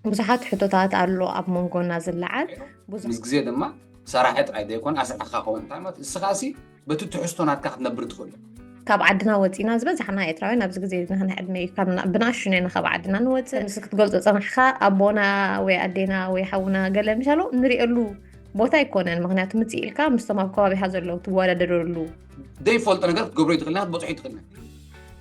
ብዙሓት ሕቶታት ኣሎ ኣብ መንጎና ዝለዓል። ብዙሕ ምስ ግዜ ድማ ሰራሒ ጥራይ ዘይኮነ ኣስራሕኻ ኸውን። እንታይ ማለት እስኻሲ በቲ ትሕዝቶ ናትካ ክትነብር ትኽእል። ካብ ዓድና ወፂና ዝበዛሕና ኤርትራውያን ኣብዚ ግዜ ንሕና ዕድመ እዩ ካብ ና- ብንኣሽቱ ኢና ካብ ዓድና ንወፅእ። ምስ ክትገልፆ ፀናሕካ ኣቦና ወይ ኣዴና ወይ ሓውና ገለ ምሻሎ ንሪእሉ ቦታ ኣይኮነን። ምክንያቱ ምፅእ ኢልካ ምስቶም ኣብ ከባቢኻ ዘለዉ ትወዳደረሉ ዘይፈልጦ ነገር ክትገብሮ ይትኽእል ኢና ክትበፅሖ ይትኽእል ኢና።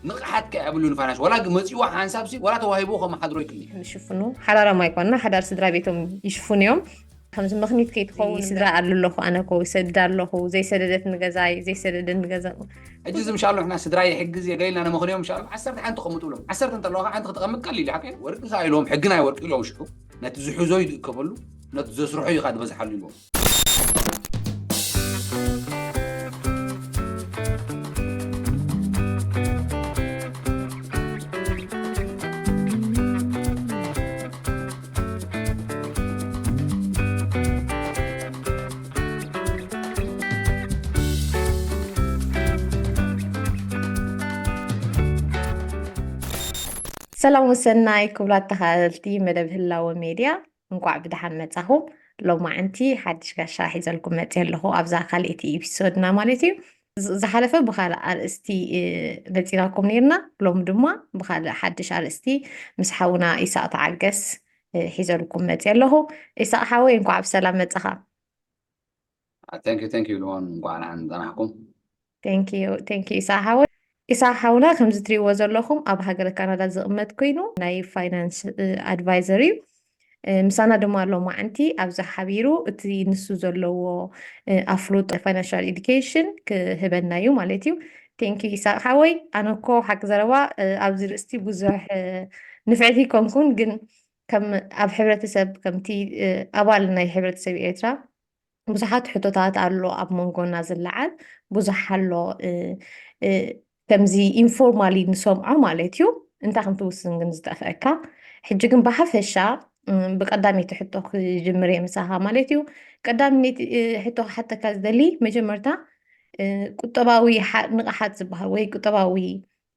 ንቕሓት ከ ኣብሉ ንፋይናንስ ዋላ መፂዋ ሓንሳብሲ ዋላ ተዋሂቦ ከመሓድሮ ይክእል እዩ። ምሽፍኑ ሓዳሮም ኣይኮንና ሓዳር ስድራ ቤቶም ይሽፍኑ እዮም። ከምዚ ምኽኒት ከይትኸውን ስድራ ኣሉ ኣለኹ ኣነ ኮ ይሰድድ ኣለኹ ዘይሰደደት ንገዛይ ዘይሰደደ ንገዛ ሕጂ እዚ ምሻሎ ንሕና ስድራ ይሕግዝ እየ ገለ ኢልና ነመኽንዮም ምሻሎ ዓሰርተ ሓንቲ ተቐምጡ ብሎም ዓሰርተ እንተለዋ ሓንቲ ክተቐምጥ ቀሊል እዩ ሓቀይ ወርቂ ከኣ ኢሎም ሕጊ ናይ ወርቂ ኢሎም ሽዑ ነቲ ዝሕዞ ይድእከበሉ ነቲ ዘስርሖ እዩ ከኣ ዝበዝሓሉ ኢልዎም። ሰላም ወሰናይ ክቡራት ተኸታተልቲ መደብ ህላወ ሜድያ፣ እንቋዕ ብደሓን መጻኹም። ሎማዕንቲ ሓድሽ ጋሻ ሒዘልኩም መጽየ ኣለኹ፣ ኣብዛ ካልኣይቲ ኤፒሶድና ማለት እዩ። ዝ- ዝሓለፈ ብኻልእ ኣርእስቲ እ፣ መጺናኩም ነርና፣ ሎሚ ድማ ብኻልእ ሓድሽ ኣርእስቲ ምስ ሓውና ኢሳቕ ተዓገስ እ፣ ሒዘልኩም መጽየ ኣለኹ። ኢሳቕ ሓወይ እንቋዕ ብሰላም መጻኻ። Thank you, thank you ልዋን እንቋዕ ደሓን ጸናሕኩም። Thank you, thank you ኢሳቕ ሓወይ። ኢሳቕ ሓውና ከምዚ ትሪእዎ ዘለኹም ኣብ ሃገረ ካናዳ ዝቕመጥ ኮይኑ ናይ ፋይናንስ ኣድቫይዘር እዩ። እ፣ ምሳና ድማ ሎማዕንቲ ኣብዚ ሓቢሩ እቲ ንሱ ዘለዎ እ፣ ኣፍሉጥ ፋይናንሻል ኤዱኬሽን ክህበና እዩ ማለት እዩ። Thank you ኢሳቕ ሓወይ። ኣነ እኮ ሓቂ ዘረባ እ፣ ኣብዚ ርእስቲ ብዙሕ እ፣ ንፍዕቲ ኮንኩን ግን ከም ኣብ ሕብረተሰብ ከምቲ እ፣ ኣባል ናይ ሕብረተሰብ ኤርትራ ብዙሓት ሕቶታት ኣሎ ኣብ መንጎና ዝለዓል ብዙሕ ኣሎ እ፣ እ፣ ከምዚ ኢንፎርማሊ ንሰምዖ ማለት እዩ። እንታይ ከም ትውስን ግን ዝጠፍአካ። ሕጂ ግን ብሓፈሻ እ፣ ብቀዳመይቲ ሕቶ ክጅምር እየ ምሳኻ ማለት እዩ። ቀዳመይቲ እ፣ ሕቶ ክሓተካ ዝደሊ መጀመርታ እ፣ ቁጠባዊ ሓ- ንቕሓት ዝበሃል ወይ ቁጠባዊ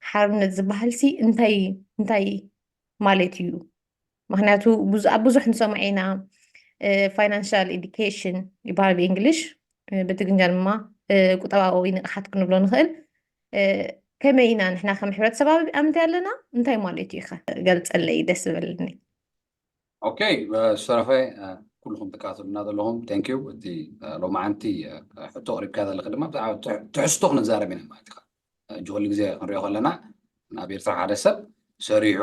ሓርነት ዝበሃል ሲ እንታይ እንታይ ማለት እዩ? ምክንያቱ ብዙ- ኣብ ብዙሕ ንሰምዖ ኢና ፋይናንሻል ኤዱኬሽን ይበሃል ብእንግሊሽ፣ እ፣ ብትግርኛ ድማ እ፣ ቁጠባዊ ንቕሓት ክንብሎ ንኽእል። እ፣ ከመይ ኢና ንሕና ከም ሕብረተሰብ ኣብ ኣምንታይ ኣለና እንታይ ማለት እዩ ኢኻ ገልፀለይ ደስ ዝበለኒ። ኦኬ ዝተረፈ ኩልኹም ትከታተሉና ዘለኹም thank you። እቲ ሎማዓንቲ ሕቶ ቅሪብካ ዘለክ ድማ ብዛዕባ ትሕዝቶ ክንዛረብ ኢና ማለት ኢኻ። ሕጂ ኩሉ ግዜ ክንሪኦ ከለና ናብ ኤርትራ ሓደ ሰብ ሰሪሑ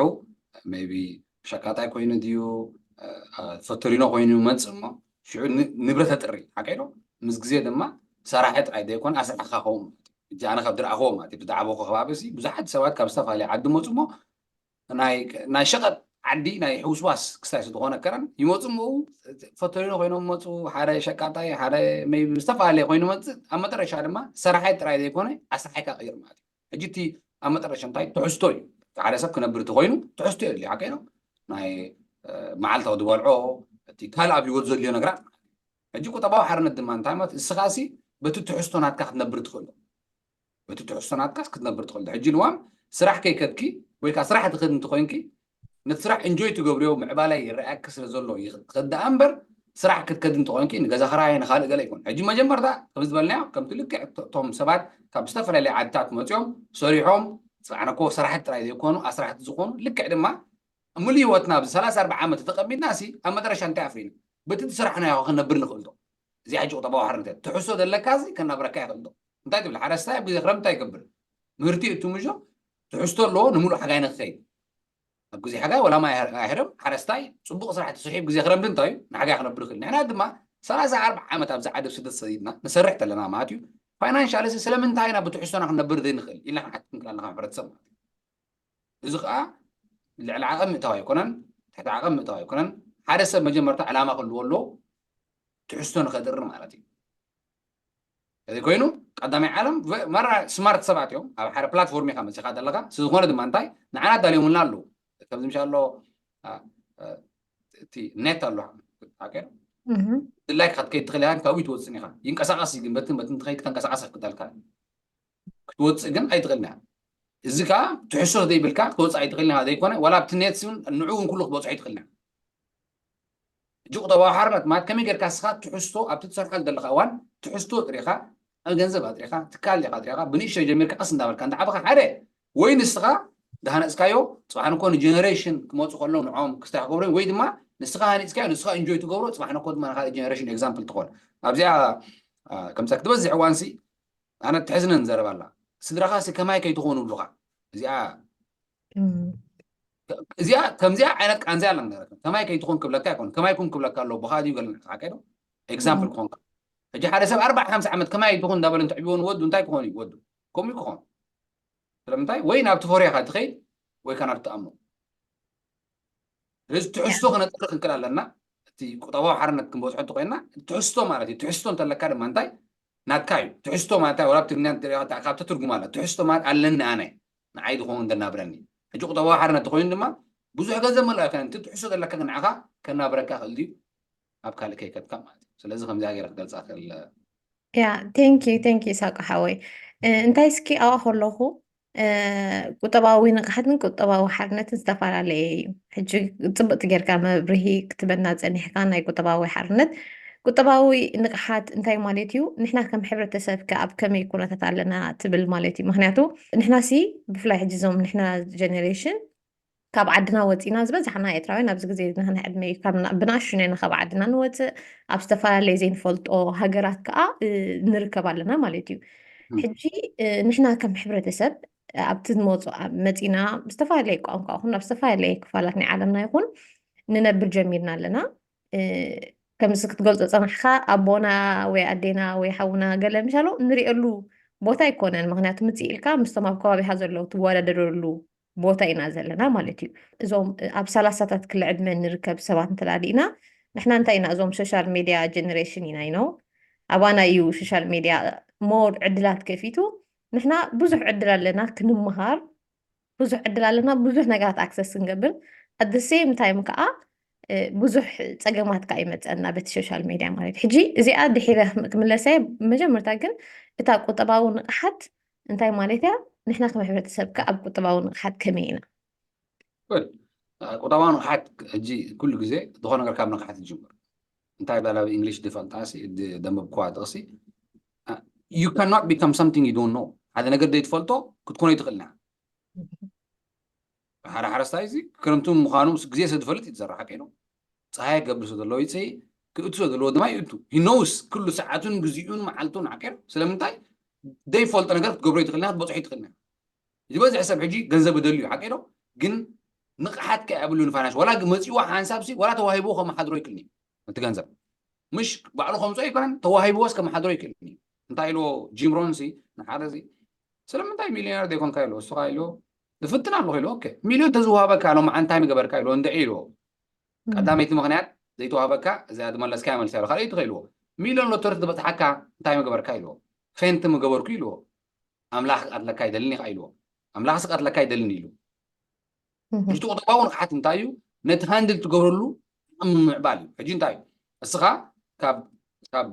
maybe ሸቃጣይ ኮይኑ ድዩ ፈተሪኖ ኮይኑ ይመፅእ እሞ ሽዑ ንብረት ኣጥሪ ሓቀይ ዶ ምስ ግዜ ድማ ሰራሒ ጥራይ ዘይኮነ ኣስራሕካ ከውን ማለት እዩ። ሕጂ ኣነ ካብ ዝረኣኽዎ ማለት እዩ ብዝዓበኹ ከባቢ ብዙሓት ሰባት ካብ ዝተፈላለዩ ዓዲ መፁ እሞ ናይ ሸቐጥ ዓዲ ናይ ሕውስዋስ ክስታይ ስለዝኾነ ከረን ይመፁ እሞ ፈተሪኖ ኮይኖም መፁ ሓደ ሸቃጣይ ሓደ maybe ዝተፈላለየ ኮይኑ መፅእ ኣብ መጠረሻ ድማ ሰራሓይ ጥራይ ዘይኮነ ኣስራሓይካ ቅይር ማለት እዩ። ሕጂ እቲ ኣብ መጠረሻ እንታይ ትሕዝቶ እዩ። ሓደ ሰብ ክነብር እቲ ኮይኑ ትሕዝቶ የድልዮ ሓቀይ ነው። ናይ መዓልታዊ ዝበልዖ እቲ ካልእ ኣብ ህይወት ዘድልዮ ነገራት ሕጂ ቁጠባዊ ሓርነት ድማ እንታይ ማለት እስኻሲ በቲ ትሕዝቶ ናትካ ክትነብር ትኽእሎ በቲ ትሕዝቶ ናትካስ ክትነብር ትኽእል ሕጂ ልዋም ስራሕ ከይከድኪ ወይ ከዓ ስራሕ ትኽድ እንተኮይንኪ ነቲ ስራሕ እንጆይ ትገብርዮ ምዕባላይ ይረኣያኪ ስለ ዘሎ ትኸድ ደኣ እምበር ስራሕ ክትከድ እንተኮይንኪ ንገዛ ክራይ ንካልእ ገለ ይኮን ሕጂ መጀመርታ ከም ዝበልናዮ ከምቲ ልክዕ እቶም ሰባት ካብ ዝተፈላለዩ ዓድታት መፅኦም ሰሪሖም ኣነኮ ሰራሕቲ ጥራይ ዘይኮኑ ኣስራሕቲ ዝኾኑ ልክዕ ድማ ሙሉ ህይወትና ኣብዚ ሰላሳ ኣርባዓ ዓመት ተቐሚጥና ሲ ኣብ መጠረሻ እንታይ ኣፍሪና በቲ ዝሰራሕናዮ ክነብር ንኽእል ዶ እዚኣ ሕጂ ቁጠባዊ ሓርነት ትሕሶ ዘለካ ሲ ከናብረካ ይኽእል ዶ እንታይ ትብል ሓረስታይ ኣብ ግዜ ክረምቲ እንታይ ይገብር ምህርቲ እትምሾ ትሕዝቶ ኣለዎ ንምሉእ ሓጋይ ንክኸይድ ኣብ ግዜ ሓጋይ ወላ ማይ ኣይሕረም ሓረስታይ ፅቡቕ ስራሕ ተስሒብ ግዜ ክረምቲ እንታይ እዩ ንሓጋይ ክነብር ይኽእል ንሕና ድማ ሰላሳ ኣርባዓ ዓመት ኣብዚ ዓዲ ስደት ሰዲድና ንሰርሕ ተለና ማለት እዩ ፋይናንሻል ሲ ስለምንታይ ኢና ብትሕዝቶና ክንነብር ዘይንኽእል ኢልና ክንሓትት ንክእል ኣለና ሕብረተሰብ ማለት እዩ እዚ ከዓ ልዕሊ ዓቐን ምእታው ኣይኮነን ትሕቲ ዓቐን ምእታው ኣይኮነን ሓደ ሰብ መጀመርታ ዕላማ ክህልዎ ኣለዎ ትሕዝቶ ንኸጥሪ ማለት እዩ እዚ ኮይኑ ቀዳማይ ዓለም መራ ስማርት ሰባት እዮም ኣብ ሓደ ፕላትፎርም ኢኻ መፂኻ ዘለካ ስለዝኾነ ድማ እንታይ ንዓና ኣዳልዮምልና ኣለዉ ከምዚ ምሻ ኣሎ እቲ ኔት ኣሎ ድላይ ክትከይድ ትኽእል ኢኻ ካብኡ ትወፅን ኢኻ ይንቀሳቀስ ግን በትን በትን ትኸይድ ተንቀሳቀስ ክክተልካ ክትወፅእ ግን ኣይትኽእልን እያ እዚ ከዓ ትሕሶ ዘይብልካ ክትወፅእ ኣይትኽእልን ኢኻ ዘይኮነ ዋላ ኣብቲ ኔት እውን ንዑ እውን ኩሉ ክትበፅሖ ኣይትኽእልን እያ ሕጂ ቁጠባዊ ሓርነት ማለት ከመይ ጌርካ ንስኻ ትሕዝቶ ኣብቲ ትሰርሓሉ ዘለኻ እዋን ትሕዝቶ ኣጥሪኻ፣ ኣብ ገንዘብ ኣጥሪኻ፣ ትካል ዲኻ ኣጥሪኻ፣ ብንእሽተይ ጀሚርካ ቀስ እንዳበልካ እንዳዓበኻ ሓደ ወይ ንስኻ ዝሃነፅካዮ ፅባሕ ንኮ ንጀነሬሽን ክመፁ ከለዉ ንዖም ክስታይ ክገብሮ ወይ ድማ ንስኻ ሃኒፅካዮ ንስኻ ኢንጆይ ትገብሮ ፅባሕ ንኮ ድማ ንካልእ ጀነሬሽን ኤግዛምፕል ትኾን ኣብዚኣ ከምሳ ክትበዝሕ እዋንሲ ኣነ ትሕዝነን ዘረባ ኣላ ስድራኻ ሲ ከማይ ከይትኾኑ ብሉኻ እዚኣ እዚኣ ከምዚኣ ዓይነት ቃንዚኣ ኣላ ከማይ ከይትኾን ክብለካ ይኮን ከማይ ኩን ክብለካ ኣሎ ብኻ ድዩ ገለ ንዓኻ ከይዶ ኤግዛምፕል ክኾንካ ሕጂ ሓደ ሰብ ኣርባዓ ሓምሳ ዓመት ከማይ ትኾን እንዳበለ እንተዕብዎ ንወዱ እንታይ ክኾን እዩ ወዱ ከምኡ ክኾን ስለምንታይ ወይ ናብ ትፈርያኻ ትኸይድ ወይ ከ ናብ ትኣምኖ ስለዚ ትሕዝቶ ክነጥሪ ክንክእል ኣለና እቲ ቁጠባዊ ሓርነት ክንበፅሖ እንተኮይና ትሕዝቶ ማለት እዩ ትሕዝቶ እንተለካ ድማ እንታይ ናትካ እዩ ትሕዝቶ ማለት ወላ ትግርኛ ካብ ትትርጉም ኣለ ትሕዝቶ ማለት ኣለኒ ኣነ ንዓይ ዝኸውን እንደናብረኒ ሕጂ ቁጠባዊ ሓርነት ተኮይኑ ድማ ብዙሕ ገንዘብ መላ ይኮነ እቲ ትሕዝቶ ዘለካ ንዓኻ ከናብረካ ክእል ድዩ ኣብ ካልእ ከይከድካ ማለት እዩ ስለዚ ከምዚኣ ገይረ ክገልፃ ክእል ያ thank you thank you ሳቆ ሓወይ እንታይ እስኪ ኣብኣ ከለኹ ቁጠባዊ ንቕሓትን ቁጠባዊ ሓርነትን ዝተፈላለየ እዩ። ሕጂ ጽብቕቲ ጌርካ መብርሂ ክትበና ጸኒሕካ ናይ ቁጠባዊ ሓርነት ቁጠባዊ ንቕሓት እንታይ ማለት እዩ? ንሕና ከም ሕብረተሰብ ከ ኣብ ከመይ ኩነታት ኣለና ትብል ማለት እዩ። ምኽንያቱ ንሕና ሲ ብፍላይ ሕጂ እዞም ንሕና ጀነሬሽን ካብ ዓድና ወፂና ዝበዛሕና ኤርትራውያን ኣብዚ ግዜ ዝንህና ዕድመ እዩ ካብ ብናእሽቱ ነና ካብ ዓድና ንወፅእ ኣብ ዝተፈላለየ ዘይንፈልጦ ሃገራት ከዓ ንርከብ ኣለና ማለት እዩ ሕጂ ንሕና ከም ሕብረተሰብ ኣብቲ ዝመፁ መፂና ዝተፈላለየ ቋንቋ ይኹን ኣብ ዝተፈላለየ ክፋላት ናይ ዓለምና ይኹን ንነብር ጀሚርና ኣለና ከምዚ ክትገልፆ ፀናሕካ ኣቦና ወይ ኣዴና ወይ ሓውና ገለ ምሻሎ ንሪእሉ ቦታ ኣይኮነን ምክንያቱ ምፅእ ኢልካ ምስቶም ኣብ ከባቢካ ዘለዉ ትወዳደረሉ ቦታ ኢና ዘለና ማለት እዩ እዞም ኣብ ሰላሳታት ክለ ዕድመ ንርከብ ሰባት እንተላዲእና ንሕና እንታይ ኢና እዞም ሶሻል ሜድያ ጀነሬሽን ኢና ኢኖ ኣባና እዩ ሶሻል ሜድያ ሞር ዕድላት ከፊቱ ንሕና ብዙሕ ዕድል ኣለና ክንምሃር ብዙሕ ዕድል ኣለና ብዙሕ ነገራት ኣክሰስ ክንገብር ኣት ሴም ታይም ከዓ ብዙሕ ፀገማት ከዓ ይመፀና በቲ ሶሻል ሜድያ ማለት ሕጂ እዚኣ ድሒረ ክምለሰ መጀመርታ ግን እታ ቁጠባዊ ንቕሓት እንታይ ማለት እያ ንሕና ከም ሕብረተሰብ ከዓ ኣብ ቁጠባዊ ንቕሓት ከመይ ኢና ቁጠባዊ ንቕሓት ሕጂ ኩሉ ግዜ ዝኾነ ነገር ካብ ንቕሓት ይጅምር እንታይ ባላ ብእንግሊሽ ድፈልጣ ደንበብኩዋ ጥቕሲ you cannot become something you don't know ሓደ ነገር ዘይትፈልጦ ክትኮነ ይትኽእልና ሓደ ሓረስታይ እዚ ክረምቲ ምዃኑ ምስ ግዜ ስለ ዝፈልጥ እዩ ዝዘርእ ሓቀይ ነው ፀሃይ ገብር ስለ ዘለዎ ይፀይ ክእቱ ስለ ዘለዎ ድማ ይእቱ ሂኖውስ ኩሉ ሰዓቱን ግዜኡን መዓልቱን ሓቀይ ነው ስለምንታይ ዘይፈልጦ ነገር ክትገብሮ ይትኽእልና ክትበፅሖ ይትኽእልና ዝበዝሕ ሰብ ሕጂ ገንዘብ ይደልዩ ሓቀይ ነው ግን ንቕሓት ከ የብሉን ፋይናንስ ዋላ መፂዋ ሓንሳብ ሲ ዋላ ተዋሂብዎ ከመሓድሮ ይክእልኒ እቲ ገንዘብ ምሽ ባዕሉ ከምፅኦ ይኮነን ተዋሂብዎስ ከመሓድሮ ይክእልኒ እንታይ ኢልዎ ጂም ሮን ሲ ንሓደ ሲ ስለምንታይ ሚሊዮነር ዘይኮንካ ኢልዎ እሱኻ ኢልዎ እፍትን ኣለኹ ኢልዎ ኦኬ ሚሊዮን ተዝወሃበካ ሎማዓ እንታይ ምገበርካ ኢልዎ እንድዒ ኢልዎ ቀዳመይቲ ምክንያት ዘይተዋህበካ እዚኣ ዝመለስካያ መልሲ ኢልዎ ካልኣይቲ ኢልዎ ሚሊዮን ሎተሪ ዝበፅሓካ እንታይ ምገበርካ ኢልዎ ፌንት ምገበርኩ ኢልዎ ኣምላኽ ክቐትለካ ይደልን ኢኻ ኢልዎ ኣምላኽ ክቐትለካ ይደልን ኢሉ ሕጂ ቁጠባዊ ንቕሓት እንታይ እዩ ነቲ ሃንድል ትገብረሉ ዓቕሚ ምምዕባል እዩ ሕጂ እንታይ እዩ እስኻ ካብ ካብ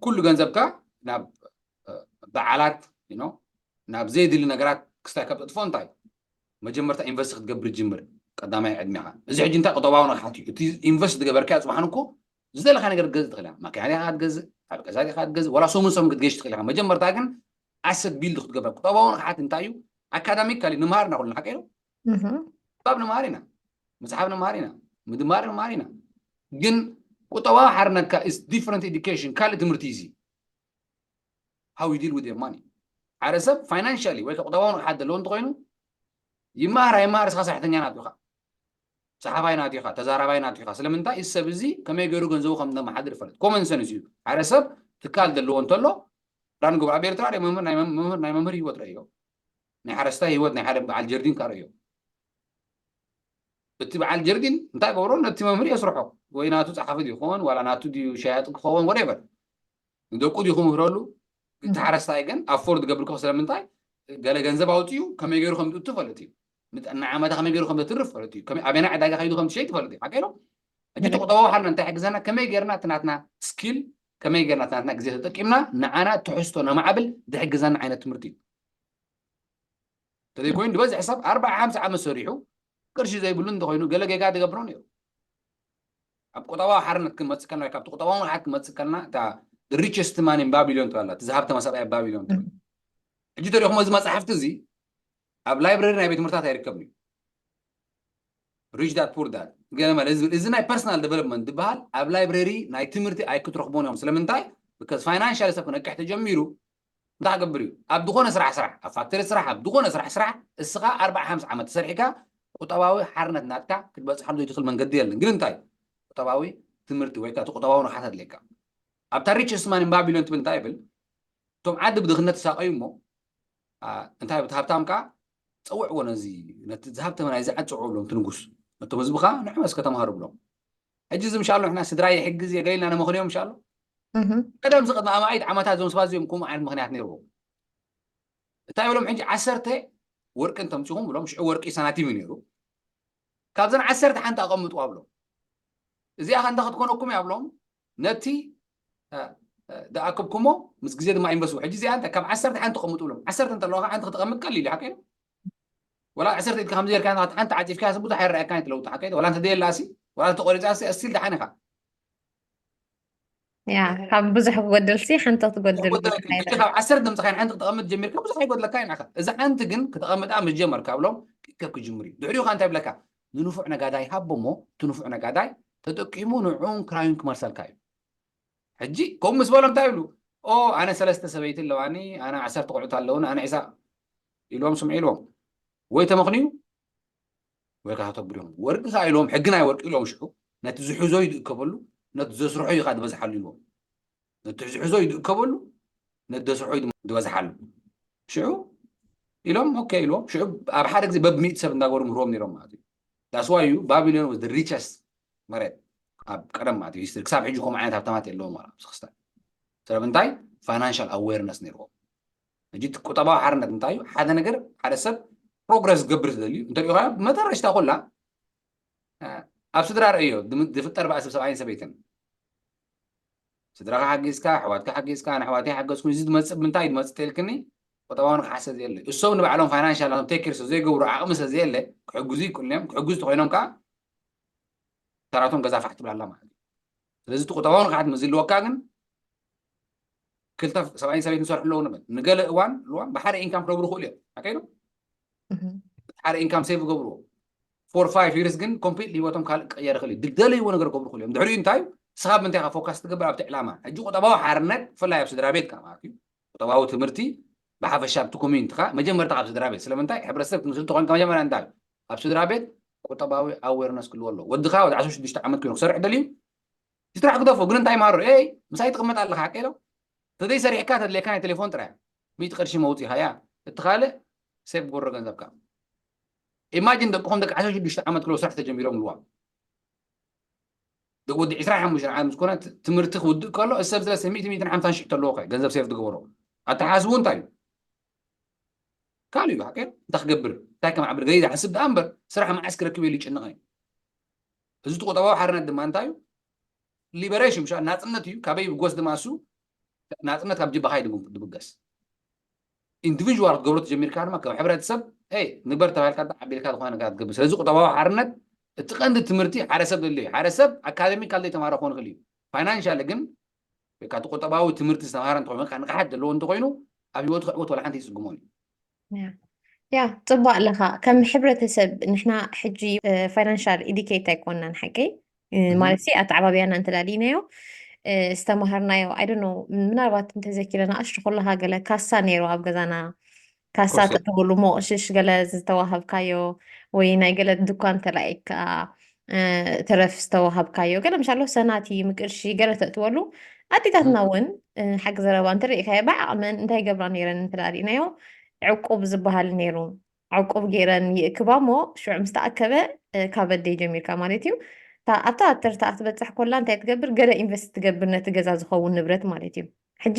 ኩሉ ገንዘብካ ናብ በዓላት ናብ ዘየድሊ ነገራት ክስታይ ካብ ተጥፎ እንታይ መጀመርታ ኢንቨስት ክትገብር ጅምር ቀዳማይ ዕድሜኻ እዚ ሕጂ እንታይ ቁጠባዊ ንቕሓት እዩ እቲ ኢንቨስት ዝገበርካዮ ፅባሕን እኮ ዝደለካ ነገር ክትገዝእ ትኽእል ኢኻ ማኪና ዲኻ ክትገዝእ ኣብ ገዛ ዲኻ ክትገዝእ ወላ ሰሙን ሰሙን ክትገሽ ትኽእል ኢኻ መጀመርታ ግን ኣሰት ቢልድ ክትገብር ቁጠባዊ ንቕሓት እንታይ እዩ ኣካዳሚክ ካሊ ንመሃር ኢና ኩልና ሓቀ ዶ ጥበብ ንመሃር ኢና መፅሓፍ ንመሃር ኢና ምድማር ንመሃር ኢና ግን ቁጠባዊ ሓርነትካ is different education ካልእ ትምህርቲ እዩ how you deal with your money ሓደ ሰብ ፋይናንሻሊ ወይ ቁጠባዊ ንቕሓት ዘለዎ እንተኮይኑ ይመሃር ኣይመሃር እስኻ ሰራሕተኛ ናቱ ኢኻ ፀሓፋይ ናቱ ኢኻ ተዛራባይ ናቱ ኢኻ ስለምንታይ እዚ ሰብ እዚ ከመይ ገይሩ ገንዘቡ ከም ዘመሓድር ይፈልጥ ኮመን ሰንስ እዩ ሓደ ሰብ ትካል ዘለዎ እንተሎ ራን ግብር ኣብ ኤርትራ መምህር ናይ መምህር ህይወት ረእዮ ናይ ሓረስታይ ህይወት ናይ ሓደ በዓል ጀርዲን ካረእዮ እቲ በዓል ጀርዲን እንታይ ገብሮ ነቲ መምህር የስርሖ ወይ ናቱ ፀሓፊ ይኸውን ዋላ ናቱ ድዩ ሸያጢ ክኸውን ወደበር ንደቁ ድዩ ክምህረሉ እቲ ሓረስታይ ግን ኣፎርድ ገብር ከ ስለምንታይ ገለ ገንዘብ ኣውፅኡ ከመይ ገይሩ ከም ዝእቱ ፈልጥ እዩ ንዓመታ ከመይ ገይሩ ከም ዘትርፍ ፈልጥ እዩ ኣበና ዕዳጋ ከይዱ ከም ትሸይጥ ፈልጥ እዩ ሓቀ ዶ ሕጂ ተቁጠባዊ ሓልና እንታይ ሕግዘና ከመይ ገይርና እቲ ናትና ስኪል ከመይ ገይርና እቲ ናትና ግዜ ተጠቂምና ንዓና ትሕዝቶ ነማዕብል ዝሕግዘና ዓይነት ትምህርቲ እዩ ተዘይኮይኑ ዝበዝሕ ሰብ ኣርባዓ ሓምሳ ዓመት ሰሪሑ ቅርሺ ዘይብሉ እንተኮይኑ ገለ ጌጋ ዝገብሮ ነይሩ ኣብ ቁጠባዊ ሓርነት ክንመፅእ ከለና ወይ ካብቲ ቁጠባዊ ንቕሓት ክንመፅእ ከለና እታ the richest man in Babylon ትበሃል ኣላ፣ እቲ ዝሃብተመ ሰብኣይ ኣብ ባቢሎን ትብል። ሕጂ ተሪኹሞ እዚ መፅሓፍቲ እዚ ኣብ ላይብረሪ ናይ ቤት ትምህርታት ኣይርከብን እዩ። Rich Dad Poor Dad ገለ ማለት እዚ፣ እዚ ናይ personal development ዝበሃል ኣብ ላይብረሪ ናይ ትምህርቲ ኣይክትረኽቦን እዮም። ስለምንታይ? Because financial ሰብ ክነቅሕ ተጀሚሩ እንታይ ክገብር እዩ? ኣብ ዝኾነ ስራሕ ስራሕ፣ ኣብ ፋክተሪ ስራሕ፣ ኣብ ዝኾነ ስራሕ ስራሕ እስኻ ኣርባዓ ሓምሳ ዓመት ተሰሪሕካ ቁጠባዊ ሓርነት ናትካ ክትበፅሓሉ ዘይትኽእል መንገዲ የለን። ግን እንታይ? ቁጠባዊ ትምህርቲ ወይ ከዓ እቲ ቁጠባዊ ንቕሓት ኣድልየካ። ኣብታ richest man in Babylon ትብል እንታይ ይብል? እቶም ዓዲ ብድኽነት ተሳቐዩ እሞ እንታይ እቲ ሃብታም ከዓ ፀውዕዎ ነዚ ነቲ ዝሃብተመ ናይዚ ዓዲ ፀውዕዎም እቲ ንጉስ፣ ነቶም ህዝብኻ ንዕመስ ከተምሃሩ ብሎም። ሕጂ እዚ ምሻሎ ንሕና ስድራ ይሕግዝ እየ ገለ ኢልና ነመኽንዮም ምሻሎ። ቀደም ዝቕድሚ ኣማኢት ዓመታት እዞም ሰባት እዚኦም ከምኡ ዓይነት ምኽንያት ነይርዎም። እንታይ ብሎም ሕጂ ዓሰርተ ወርቂ እንተምፂኹም ብሎም፣ ሽዑ ወርቂ ሳናቲም እዩ ነይሩ። ካብዘን ዓሰርተ ሓንቲ ኣቐምጥዋ ብሎም። እዚኣ ከ እንታይ ክትኮነኩም እያ ብሎም፣ ነቲ ዝኣከብኩሞ ምስ ግዜ ድማ ኢንቨስት። ሕጂ እዚኣ እንታይ ካብ ዓሰርተ ሓንቲ ተቐምጡ ብሎም። ዓሰርተ እንተለዋ ሓንቲ ክትቐምጥ ቀሊል እዩ ሓቀይ። ወላ ዓሰርተ ኢድካ ከምዚ ጌርካ ሓንቲ ዓፂፍካ ብዙሕ ኣይረኣየካን እቲ ለውጢ ሓቀይ። ወላ እንተ ደየላሲ ወላ ተቆሪፃ እስቲል ደሓን ኢኻ። ያ ካብ ብዙሕ ክጎድልሲ ሓንቲ ክትጎድል ብዙሕ ካብ ዓሰርተ ድምፅኻ ሓንቲ ክትቐምጥ ጀሚርካ ብዙሕ ኣይጎድለካ እዩ ንዓኻ። እዛ ሓንቲ ግን ክትቐምጣ ምስ ጀመርካ ብሎም ክከብ ክጅምር እዩ። ድሕሪኡ ከዓ እንታይ ብለካ? ንንፉዕ ነጋዳይ ሃቦ እሞ እቲ ንፉዕ ነጋዳይ ተጠቂሙ ንዕኡን ክራዩን ክመልሰልካ እዩ። ሕጂ ከምኡ ምስ በሎም እንታይ ይብሉ? ኦ ኣነ ሰለስተ ሰበይቲ ኣለዋኒ፣ ኣነ ዓሰርተ ቆልዑት ኣለውኒ፣ ኣነ ዒሳ ኢልዎም ስምዑ ኢልዎም ወይ ተመኽንዩ ወይ ከዓ ተግብሩ እዮም። ወርቂ ከዓ ኢልዎም ሕጊ ናይ ወርቂ ኢልዎም ሽዑ ነቲ ዝሕዞ ይድእከበሉ ነቲ ዘስርሖ እዩ ከዓ ዝበዝሓሉ ኢልዎም። ነቲ ዝሕዞ ይድእከበሉ ነቲ ዘስርሖ እዩ ድማ ዝበዝሓሉ ሽዑ ኢሎም ኦኬ ኢልዎም ሽዑ ኣብ ሓደ ግዜ በብሚእቲ ሰብ እንዳገበሩ ምህርዎም ነይሮም ማለት እዩ። That's why you Babylon was the richest መሬት ኣብ ቀደም ማለት እዩ ሂስትሪ ክሳብ ሕጂ ከምኡ ዓይነት ሃብታማት የለዎም ማለት ኣብዚ ክስታይ ሰበብ እንታይ ፋይናንሻል ኣዌርነስ ነይርዎም። ሕጂ እቲ ቁጠባዊ ሓርነት እንታይ እዩ? ሓደ ነገር ሓደ ሰብ ፕሮግረስ ዝገብር ዝደልዩ እንተሪኢኻ ብመጠረሽታ ኩላ ኣብ ስድራ ርእዮ ዝፍጠር ባእሲ ሰብኣይን ሰበይትን ስድራኻ ሓጊዝካ ኣሕዋትካ ሓጊዝካ ኣነ ኣሕዋተይ ሓገዝኩ እዚ ዝመፅእ ብምንታይ እዩ ዝመፅእ ተልክኒ ቁጠባዊ ንቕሓት ስለዘየለ እሶም ንባዕሎም ፋይናንሻል ቴክ ኬር ስለዘይገብሩ ዓቕሚ ስለዘየለ ክሕግዙ ይክእሉ እዮም ክሕግዙ ተኮይኖም ከዓ ተራቶም ገዛ ፋሕ ትብል ኣላ ማለት እዩ ስለዚ እቲ ቁጠባዊ ንቕሓት ምዝልወካ ግን ክልተ ሰብኣይን ሰበይትን ዝሰርሑ ኣለዉ ንበል ንገለ እዋን እዋን ብሓደ ኢንካም ክነብሩ ክእሉ እዮም ኣከይዶ ሓደ ኢንካም ሴቭ ገብርዎ ፎር ፋይቭ ይርስ ግን ኮምፕሊትሊ ህይወቶም ካልእ ክቅየር ይኽእል እዩ ዝደለይዎ ነገር ክገብሩ ክእሉ እዮም ድሕሪኡ እንታይ እዩ ስኻ ብምንታይ ኢኻ ፎካስ ትገብር ኣብቲ ዕላማ ሕጂ ቁጠባዊ ሓርነት ብፍላይ ኣብ ስድራ ቤት ማለት እዩ ቁጠባዊ ትምህርቲ ብሓፈሻ ኣብቲ ኮሚኒቲኻ መጀመርታ ካብ ስድራ ቤት ስለምንታይ ሕብረተሰብ ክንስል ተኾይንካ መጀመርያ እንታይ እዩ ኣብ ስድራ ቤት ቁጠባዊ ኣዌርነስ ክልዎ ኣለዎ ወድኻ ወደ ዓሰርተ ሽዱሽተ ዓመት ኮይኑ ክሰርሕ ደልዩ ስራሕ ግደፎ ግን እንታይ ማሮ ኤይ ምሳይ ትቕመጥ ኣለኻ ሓቀ ኢሎም ተዘይ ሰሪሕካ ተድልየካ ናይ ቴሌፎን ጥራይ ሚእቲ ቅርሺ መውፂኻ ያ እቲ ካልእ ሴቭ ጎሮ ገንዘብካ ኢማጂን ደቅኹም ደቂ ዓሰርተ ሽዱሽተ ዓመት ክሎ ስራሕ ተጀሚሮም ልዋ ወዲ ዕስራን ሓሙሽተን ዓመት ምስ ኮነ ትምህርቲ ክውድእ ከሎ ሰብ ስለስተ ሚእቲ ሚእትን ሓምሳን ሽሕ ተለዎ ከ ገንዘብ ሴቭ ትገበሮ ኣተሓስቡ እንታይ እዩ ካልእ እዩ ሓቀ እንታይ ክገብር እንታይ ከም ዓብር ገይ ዝሓስብ ደኣ እምበር ስራሕ መዓስ ክረክብ ኢሉ ይጭንቕ እዩ እዚ ቁጠባዊ ሓርነት ድማ እንታይ እዩ ሊበሬሽን ምሻ ናፅነት እዩ ካበይ ብጎስ ድማ እሱ ናፅነት ካብ ጅባኻ እዩ ድብገስ ኢንዲቪዥዋል ክትገብሮ ተጀሚርካ ድማ ከም ሕብረተሰብ ይ ንግበር ተባሂልካ ዓቢልካ ዝኾነ ነገር ትገብር ስለዚ ቁጠባዊ ሓርነት እቲ ቀንዲ ትምህርቲ ሓደ ሰብ ዘድልዮ ሓደ ሰብ ኣካደሚካል ዘይተማረ ክኾን ይኽእል እዩ ፋይናንሻል ግን ወይ ከዓ እቲ ቁጠባዊ ትምህርቲ ዝተምሃረ እንተኾይኑ ከዓ ንቕሓት ዘለዎ እንተኾይኑ ኣብ ህይወቱ ክዕወት ወላ ሓንቲ ይፅግሞን እዩ ያ ጽቡቅ ኣለኻ ከም ሕብረተሰብ ንሕና ሕጂ ፋይናንሻል ኢዲኬት ኣይኮንናን ሓቀይ ማለት ኣተዓባብያና እንተዳሊናዮ ዝተማሃርናዮ ኣይደኖ ምናልባት እንተዘኪረ ንኣሽቱ ከለኻ ገለ ካሳ ነይሩ ኣብ ገዛና ካሳ ተተብሉ ሞቕሽሽ ገለ ዝተዋሃብካዮ ወይ ናይ ገለ ድኳን ተላኢካ ተረፍ ዝተዋሃብካዮ ገለ ምሻሎ ሰናቲ ምቅርሺ ገለ ተእትወሉ ኣዴታትና እውን ሓቂ ዘረባ እንተሪኢካዮ ብዓቕመን እንታይ ይገብራ ነይረን እንተዳሪእናዮ ዕቁብ ዝበሃል ነይሩ ዕቁብ ገይረን ይእክባ እሞ ሽዑ ምስ ተኣከበ ካብ ኣደይ ጀሚርካ ማለት እዩ ኣብታ ተርታ ክትበፅሕ ኮላ እንታይ ትገብር ገለ ኢንቨስት ትገብር ነቲ ገዛ ዝኸውን ንብረት ማለት እዩ ሕጂ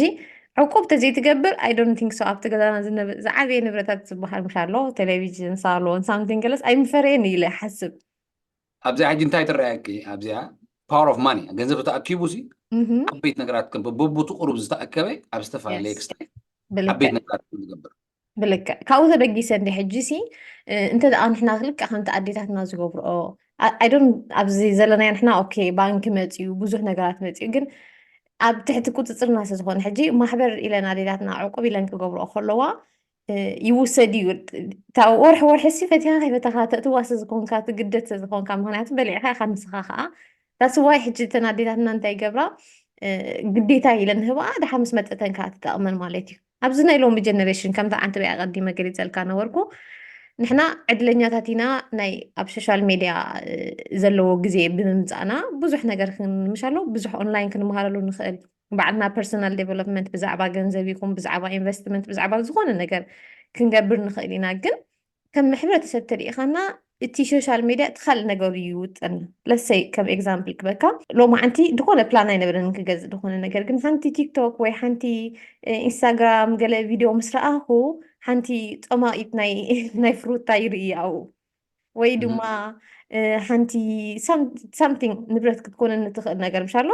ዕቁብ ተዘይትገብር I don't think so ኣብቲ ገዛና ዝዓበየ ንብረታት ዝበሃል ምሽ ኣሎ ቴሌቪዥን ሳሎን ሳምቲንግ ገለስ ኣይምፈረየን ኢለ ሓስብ ኣብዚኣ ሕጂ እንታይ ትረኣየኪ ኣብዚኣ power of money ገንዘብ ተኣኪቡ ሲ ዓበይት ነገራት ከም በቦቱ ቁሩብ ዝተኣከበ ኣብ ዝተፈላለየ ክስታይ ዓበይት ነገራት ዝገብር ብልክዕ ካብኡ ተበጊሰ እንዲ ሕጂ ሲ እንተ ደኣ ንሕና ልክዕ ከምቲ ኣዴታትና ዝገብርኦ I don't ኣብዚ ዘለናዮ ንሕና okay ባንኪ መፅዩ ብዙሕ ነገራት መፅዩ ግን ኣብ ትሕቲ ቁፅፅርና ስለ ዝኾነ ሕጂ ማሕበር ኢለን ኣዴታትና ዕቁብ ኢለን ክገብርኦ ከለዋ ይውሰድ እዩ። ወርሒ ወርሒ ሲ ፈቲኻ ከይፈተኻ ተእትዋ ስለ ዝኾንካ ትግደድ ስለ ዝኾንካ ምክንያቱ በሊዕካ ኢኻ ንስኻ ከዓ that's why ሕጂ እተን ኣዴታትና እንታይ ይገብራ ግዴታ ኢለን ህባ ድሓ ምስ መጠተን ከዓ ትጠቕመን ማለት እዩ። ኣብዚ ናይ ሎሚ ጀነሬሽን ከምቲ ዓንተበይ ኣቐዲመ ገሊፀልካ ነበርኩ ንሕና ዕድለኛታት ኢና። ናይ ኣብ ሶሻል ሜድያ ዘለዎ ግዜ ብምምፃእና ብዙሕ ነገር ክንምሻሎ ብዙሕ ኦንላይን ክንመሃረሉ ንኽእል። ባዕልና personal development ብዛዕባ ገንዘብ ይኹን ብዛዕባ ኢንቨስትመንት ብዛዕባ ዝኾነ ነገር ክንገብር ንኽእል ኢና። ግን ከም ሕብረተሰብ ተሪኢኻና እቲ ሶሻል ሜድያ እቲ ካልእ ነገሩ ይውጠና። ለሰይ ከም ኤግዛምፕል ክበካ ሎማዓንቲ ዝኾነ ፕላን ኣይነበረን ክገዝእ ዝኾነ ነገር ግን ሓንቲ ቲክቶክ ወይ ሓንቲ ኢንስታግራም ገለ ቪድዮ ምስ ረኣኹ ሓንቲ ጸማኢት ናይ ናይ ፍሩታ ይርኢ ኣብኡ ወይ ድማ ሓንቲ ሳምቲንግ ንብረት ክትኮነኒ ትኽእል ነገር ምሻሎ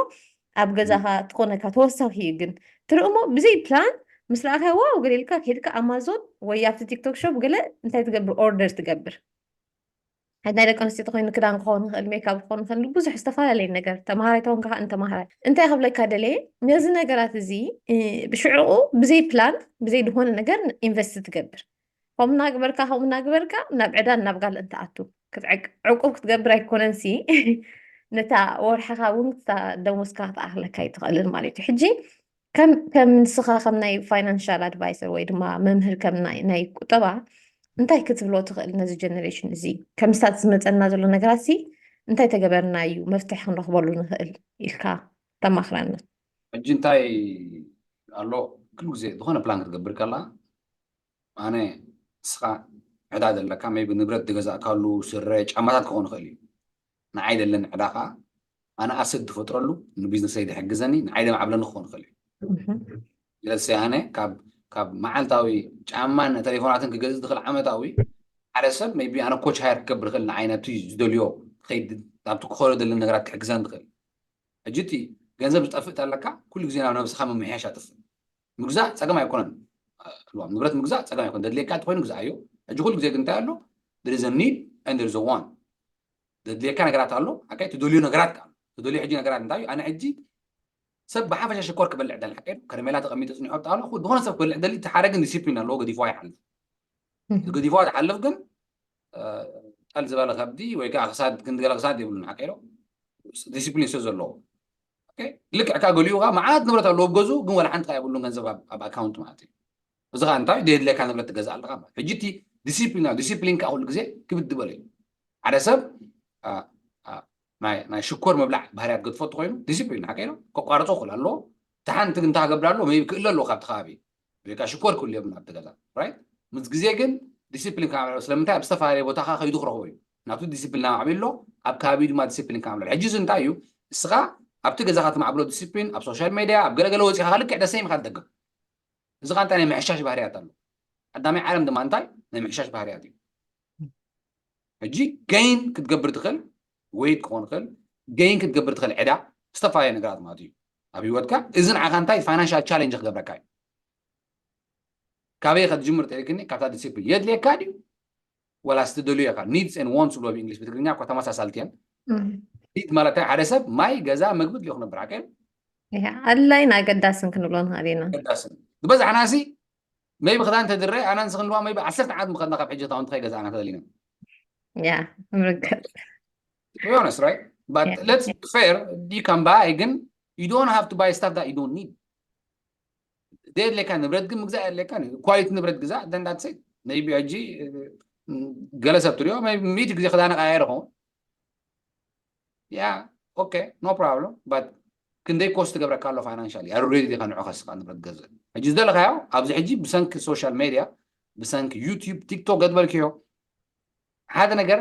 ኣብ ገዛኻ ትኾነካ ተወሳኺ እዩ ግን ትርኢ እሞ ብዘይ ፕላን ምስ ረኣኻ ዋው ገለ ኢልካ ከይድካ ኣማዞን ወይ ኣብቲ ቲክቶክ ሾፕ ገለ እንታይ ትገብር ኦርደር ትገብር ናይ ደቂ ኣንስትዮ ተኮይኑ ክዳን ክኸውን ይኽእል ሜካፕ ክኸውን ይኽእል ብዙሕ ዝተፈላለየ ነገር ተማሃራይ ተኾንካ ከዓ ንተማሃራይ እንታይ ክብለካ ደለየ ነዚ ነገራት እዚ ብሽዕኡ ብዘይ ፕላን ብዘይ ዝኾነ ነገር ኢንቨስት ትገብር ከምኡ እናግበርካ ከምኡ እናግበርካ ናብ ዕዳን ናብ ጋልእን ትኣቱ ዕቁብ ክትገብር ኣይኮነን ሲ ነታ ወርሕኻ እውን ደሞዝካ ክትኣኽለካ ኣይትኽእልን ማለት እዩ ሕጂ ከም ከም ንስኻ ከም ናይ ፋይናንሻል ኣድቫይሰር ወይ ድማ መምህር ከም ናይ ናይ ቁጠባ እንታይ ክትብሎ ትኽእል ነዚ ጀነሬሽን እዚ ከም ስታት ዝመፀና ዘሎ ነገራት ሲ እንታይ ተገበርና እዩ መፍትሒ ክንረኽበሉ ንኽእል ኢልካ ተማኽረና ሕጂ እንታይ ኣሎ ኩሉ ግዜ ዝኾነ ፕላን ክትገብር ከላ ኣነ ንስኻ ዕዳ ዘለካ ቢ ንብረት ዝገዛእካሉ ስረ ጫማታት ክኾን ይኽእል እዩ ንዓይ ደለኒ ዕዳ ከዓ ኣነ ኣሰት ዝፈጥረሉ ንቢዝነሰይ ዝሕግዘኒ ንዓይ ደማዕብለኒ ክኾን ይኽእል እዩ ስለዚ ኣነ ካብ ካብ መዓልታዊ ጫማን ተሌፎናትን ክገዝእ ዝኽእል ዓመታዊ ሓደ ሰብ ቢ ኣነ ኮች ሃየር ክገብር ይኽእል ንዓይ ናብቲ ዝደልዮ ከይድ ናብቲ ክኸዶ ደለኒ ነገራት ክሕግዘኒ ዝኽእል ሕጂ እቲ ገንዘብ ዝጠፍእ ተለካ ኩሉ ግዜ ናብ ነብስኻ ምምሕያሽ ኣጥፍእ ምግዛእ ፀገም ኣይኮነን ንብረት ምግዛእ ፀገም ኣይኮነ ደድልየካ እንተኮይኑ ግዛእ እዩ ሕጂ ኩሉ ግዜ ግን እንታይ ኣሎ there is a need and there is a want ዘድልየካ ነገራት ኣሎ ሓቀይ ትደልዩ ነገራት ኣሎ ትደልዩ ሕጂ ነገራት እንታይ እዩ ኣነ ሕጂ ሰብ ብሓፈሻ ሽኮር ክበልዕ ደሊ ሓቀይ ከረሜላ ተቐሚጡ ፅኒሖ ኣሎ ዝኾነ ሰብ ክበልዕ ደሊ እቲ ሓደ ግን ዲሲፕሊን ኣለዎ ገዲፍዋ ይሓልፍ ገዲፍዋ ዝሓልፍ ግን ጠል ዝበለ ከብዲ ወይ ከዓ ክሳድ ክንዲ ገለ ክሳድ የብሉን ሓቀይ ዲሲፕሊን ስለ ዘለዎ ልክዕ ካ ገሊኡ ካ መዓት ንብረት ኣለዎ ገዙ ግን ወላ ሓንቲ ካ የብሉን ገንዘብ ኣብ ኣካውንት ማለት እዩ እዚ ካ እንታይ ደየድለካ ንብረት ትገዝእ ኣለካ ሕጂ እቲ ዲሲፕሊን ዲሲፕሊን ካ ኩሉ ግዜ ክብድ ዝበለ እዩ ሓደ ሰብ ናይ ሽኮር ምብላዕ ባህርያት ገድፎ እንተኮይኑ ዲሲፕሊን ሓቀ ኢሎ ከቋርፆ ክእል ኣለዎ እቲ ሓንቲ ግን እንታይ ክገብር ኣለዎ ቢ ክእለ ኣለዎ ካብቲ ከባቢ ወይ ከዓ ሽኮር ክህሉ የብሉን ኣብቲ ገዛ ራይት ምስ ግዜ ግን ዲሲፕሊን ከማዕብሎ ስለምንታይ ኣብ ዝተፈላለየ ቦታካ ከይዱ ክረክቦ እዩ ናብቲ ዲሲፕሊን ኣማዕቢሎ ኣብ ከባቢ ድማ ዲሲፕሊን ከማዕብሎ ሕጂ እዚ እንታይ እዩ እስኻ ኣብቲ ገዛኻ ትማዕብሎ ዲሲፕሊን ኣብ ሶሻል ሜድያ ኣብ ገለገለ ወፂኻ ልክዕ ደሰይም ኢኻ ትደግም እዚ ካ እንታይ ናይ ምሕሻሽ ባህርያት ኣሎ ቀዳማይ ዓለም ድማ እንታይ ናይ ምሕሻሽ ባህርያት እዩ ሕጂ ገይን ክትገብር ትኽእል ወይት ክኾን ይኽእል ገይን ክትገብር ትኽእል ዕዳ ዝተፈላለየ ነገራት ማለት እዩ ኣብ ህይወትካ እዚ ንዓኻ እንታይ ፋይናንሻል ቻሌንጅ ክገብረካ እዩ ካበይ ከትጅምር ተልክኒ ካብታ ዲሲፕሊን የድልየካ ድዩ ወላ ስትደልዮ ኢኻ needs and wants ዝብሎ ብእንግሊዝ ብትግርኛ እኮ ተመሳሳልቲ እየን need ማለት ሓደ ሰብ ማይ ገዛ ምግቢ ድልዮ ክነብር ሓቀ ኣድላይን ኣገዳስን ክንብሎ ንኽእል ኢና ኣገዳስን ዝበዛሕና ሲ maybe ክዳን ተድረ ኣነ ንስኽን ድማ maybe ዓሰርተ ዓመት ምኸድና ካብ ሕጂ ክዳውንቲ ከይገዛእና ተደሊና ያ ምርግጥ to be honest right but let's be fair you can buy ግን you don't have to buy stuff that you don't need ደየድለካ ንብረት ግን ምግዛእ የድለካ ኳሊቲ ንብረት ግዛእ then that's it maybe ሕጂ ገለ ሰብ ትሪኦ ሚእቲ ግዜ ክዳነ ቀያየር ኸውን yeah okay no problem but ክንደይ ኮስት ትገብረካ ኣሎ ፋይናንሻል ኣሩሬዲ ዲካ ንዑ ከስካ ንብረት ገዝእ ሕጂ ዝደለካዮ ኣብዚ ሕጂ ብሰንኪ ሶሻል ሜድያ ብሰንኪ ዩቲብ ቲክቶክ ገትበልክዮ ሓደ ነገር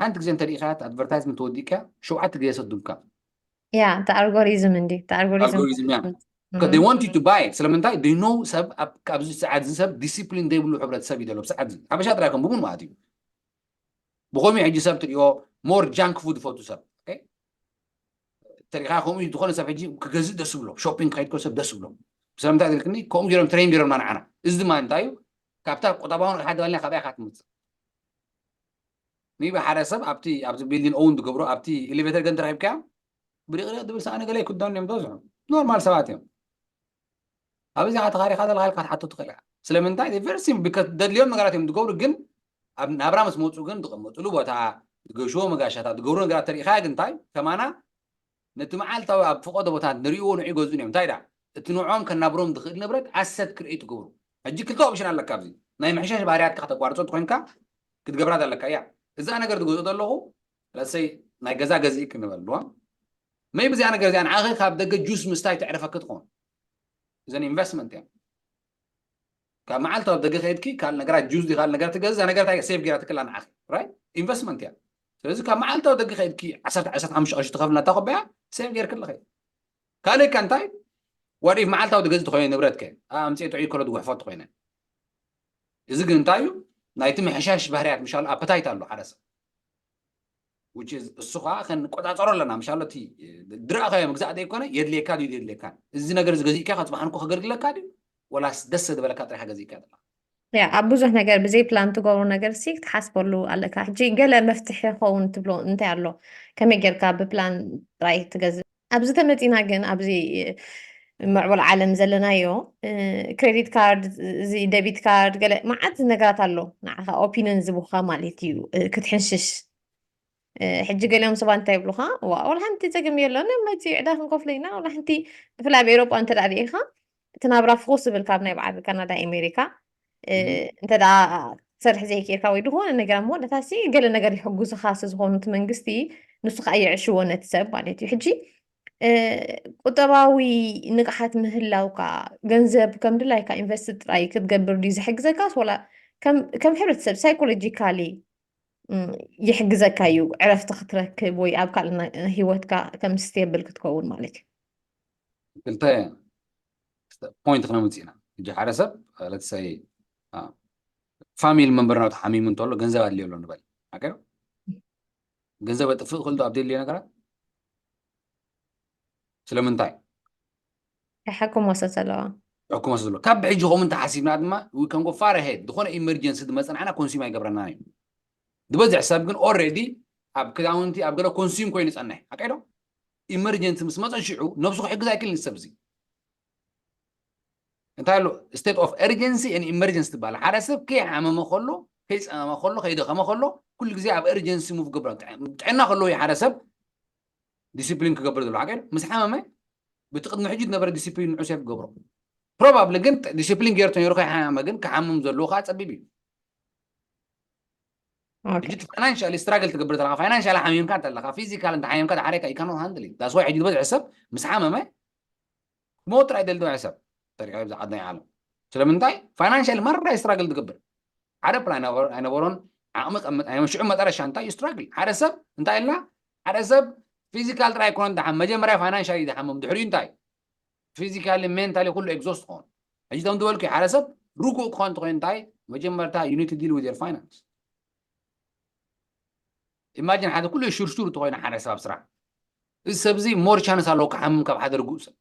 ሓንቲ ግዜ እንተሪኢኻያ ኣድቨርታይዝመንት ተወዲእካ ሸውዓተ ግዜ ሰዱልካ ያ እቲ ኣልጎሪዝም እንዲ እቲ ኣልጎሪዝም ኣልጎሪዝም ያ they want you to buy ስለምንታይ they know ሰብ ኣብዚ ሰዓት እዚ ሰብ ዲሲፕሊን ዘይብሉ ሕብረተሰብ እዩ ዘሎ ብሰዓት እዚ ሓበሻ ጥራይ ከም ብሙን ማለት እዩ ብኸምኡ ሕጂ ሰብ ትሪኦ more junk food ዝፈቱ ሰብ ተሪኻ ከምኡ ዝኾነ ሰብ ሕጂ ክገዝእ ደስ ብሎ ሾፒንግ ከይድኮ ሰብ ደስ ብሎ ስለምንታይ ዝልክኒ ከምኡ ገይሮም ትሬን ገይሮምና ንዓና እዚ ድማ እንታይ እዩ ካብታ ቁጠባውን ሓደ ባልና ካብያ ካትምፅእ maybe ሓደ ሰብ ኣብቲ ኣብዚ building own ዝገብሮ ኣብቲ elevator ገን ተረኪብካዮ ብሪቕሪቕ ድብል ሰኣነ ገለ ኣይክደኑ እዮም ዝበዝሑ ኖርማል ሰባት እዮም። ኣብዚ ኢኻ ተኻሪኻ ዘለኻ ኢልካ ትሓቶ ትኽእል ኢኻ። ስለምንታይ very simple because ደድልዮም ነገራት እዮም ዝገብሩ ግን ኣብ ናብራ ምስ መፁ ግን ዝቐመጥሉ ቦታ ዝገሽዎ መጋሻታት ዝገብሩ ነገራት ተሪኢኻ ግን እንታይ ከማና ነቲ መዓልታዊ ኣብ ፈቐዶ ቦታት ንሪእዎ ንዑ ይገዝኡን እዮም እንታይ ዳ እቲ ንዖም ከናብሮም ዝኽእል ንብረት ኣሰት ክርእይ ትገብሩ። ሕጂ ክልተ ኦፕሽን ኣለካ ኣብዚ ናይ ምሕሻሽ ባህርያትካ ከተቋርፆ እንተኮይንካ ክትገብራ ዘለካ እያ። እዛ ነገር ዝገዝኦ ዘለኹ ለሰይ ናይ ገዛ ገዝኢ ክንበልዋ maybe እዚኣ ነገር እዚኣ ንዓኺ ካብ ደገ ጁስ ምስታይ ተዕርፈኪ ትኸውን እዘን ኢንቨስትመንት እዮም። ካብ መዓልታዊ ደገ ከይድኪ ካልእ ነገራት ጁስ ዲ ካልእ ነገራት ትገዝእ እዛ ነገራት ሴቭ ጌራ ትክላ ንዓኺ ራይት ኢንቨስትመንት እያ። ስለዚ ካብ መዓልታዊ ደገ ከይድኪ ዓሰርተ ዓሰርተ ሓሙሽተ ቅርሺ ትኸፍልና እታ ኩባያ ሴቭ ጌርክለኺ። ካልእ ከ እንታይ what if መዓልታዊ ትገዝእ ተኮይነ ንብረት ከ ኣምፅኤ ጥዑይ ከሎ ዝጉሕፎ ተኮይነ እዚ ግን እንታይ እዩ ናይቲ ምሕሻሽ ባህርያት ምሻሉ ኣፐታይት ኣሎ ሓደ ሰብ which is እሱ ከዓ ከንቆፃፀሮ ኣለና ምሻሎ እቲ ድረእኻዮ ምግዛእ ዘይኮነ የድልየካ ድዩ የድልየካ እዚ ነገር ዝገዚእካ ከፅባሕንኮ ከገልግለካ ድዩ ወላስ ደስ ዝበለካ ጥራሕ ገዚእካ ዘለካ ያ ኣብ ብዙሕ ነገር ብዘይ ፕላን ትገብሮ ነገር ሲ ክትሓስበሉ ኣለካ ሕጂ ገለ መፍትሒ ክኸውን ትብሎ እንታይ ኣሎ ከመይ ጌርካ ብፕላን ጥራይ ትገዝእ ኣብዚ ተመፂና ግን ኣብዚ ምዕቡል ዓለም ዘለናዮ ክሬዲት ካርድ እዚ ደቢት ካርድ ገለ መዓት ነገራት ኣሎ ንዓኻ ኦፒንን ዝቡካ ማለት እዩ ክትሕንሽሽ ሕጂ ገሊኦም ሰባት እንታይ ይብሉኻ ዋላ ሓንቲ ፀገም የለን መፂ ዕዳ ክንከፍሎ ኢና ዋላ ሓንቲ ብፍላይ ኣብ ኤሮጳ እንተ ሪኢኻ እቲ ናብራ ፍኹስ ዝብል ካብ ናይ በዓል ካናዳ ኣሜሪካ እንተ ሰርሕ ዘይክኢልካ ወይ ዝኾነ ነገር እሞ ነታሲ ገለ ነገር ይሕጉዝኻ ስዝኾኑ እቲ መንግስቲ ንሱ ከዓ የዕሽዎ ነቲ ሰብ ማለት እዩ ሕጂ ቁጠባዊ ንቕሓት ምህላውካ ገንዘብ ከም ድላይካ ኢንቨስት ጥራይ ክትገብር ድዩ ዝሕግዘካስ ወላ ከም ሕብረተሰብ ሳይኮሎጂካሊ ይሕግዘካ እዩ ዕረፍቲ ክትረክብ ወይ ኣብ ካልእ ህይወትካ ከም ስቴብል ክትከውን ማለት እዩ ክልተ ፖይንት ክነምፅ ኢና ሕጂ ሓደ ሰብ ለትሰይ ፋሚሊ መንበር ናብቲ ሓሚሙ እንተሎ ገንዘብ ኣድልዮ ኣሎ ንበል ሓቀ ገንዘብ ኣጥፍእ ክእል ኣብ ደልዮ ነገራት ስለምንታይ ሕኩም ወሰድ ዘለዋ ሕኩም ወሰድ ዘለዋ ካብ ብሕጂ ከምኡ እንተሓሲብና ድማ we can go far ahead ዝኾነ ኢመርጀንሲ ዝመፀ ንዓና ኮንሱም ኣይገብረና እዩ ዝበዝሕ ሰብ ግን ኦረዲ ኣብ ክዳውንቲ ኣብ ገለ ኮንሱም ኮይኑ ይፀንሕ ሓቀ ዶ ኢመርጀንሲ ምስ መፀ ሽዑ ነብሱ ክሕግዝ ኣይክልን ሰብ እዚ እንታይ ኣሎ state of urgency and emergency ትበሃል ሓደ ሰብ ከይሓመመ ከሎ ከይፀመመ ከሎ ከይደኸመ ከሎ ኩሉ ግዜ ኣብ urgency move ገብረ ጥዕና ከለዎ ሓደ ሰብ ዲስፕሊን ክገብር ዘሎ ሓቀ ምስ ሓመመ ብቲ ቅድሚ ሕጂ ዝነበረ ዲስፕሊን ንዑ ሴፍ ገብሮ ፕሮባብሊ ግን ዲስፕሊን ገይሩ ተነይሩ ከይሓመመ ግን ክሓምም ዘለዎ ከዓ ፀቢብ እዩ ፋይናንሻሊ ስትራግል ትገብር ዘለካ ፋይናንሻሊ ሓሚምካ እንተለካ ፊዚካል እንተሓሚምካ ድሓረካ ኢካኖ ሃንድል ዳስ ዋይ ሕጂ ዝበዝሕ ሰብ ምስ ሓመመ ክመወት ጥራይ ደልዶ ሰብ ተሪካ ኣብዚ ዓድና ይዓለም ስለምንታይ ፋይናንሻሊ ማራ ስትራግል ትገብር ሓደ ፕላን ኣይነበሮን ዓቕሚ ቀምጥ ሽዑ መጠረሻ እንታይ እዩ ስትራግል ሓደ ሰብ እንታይ ኢልና ሓደ ሰብ ፊዚካል ጥራይ ኣይኮነን ደሓን መጀመርያ ፋይናንሻሊ ደሓሞም ድሕሪኡ እንታይ ፊዚካሊ ሜንታሊ ኩሉ ኤግዞስት ክኾን ሕጂ ቶም ዝበልኩ ሓደ ሰብ ርጉእ ክኾን ትኾይኑ እንታይ መጀመርታ you need to deal with your finance ኢማጂን ሓደ ኩሉ ሽርሹር ትኾይኑ ሓደ ሰብ ኣብ ስራሕ እዚ ሰብ እዚ ሞር ቻንስ ኣለዎ ክሓምም ካብ ሓደ ርጉእ ሰብ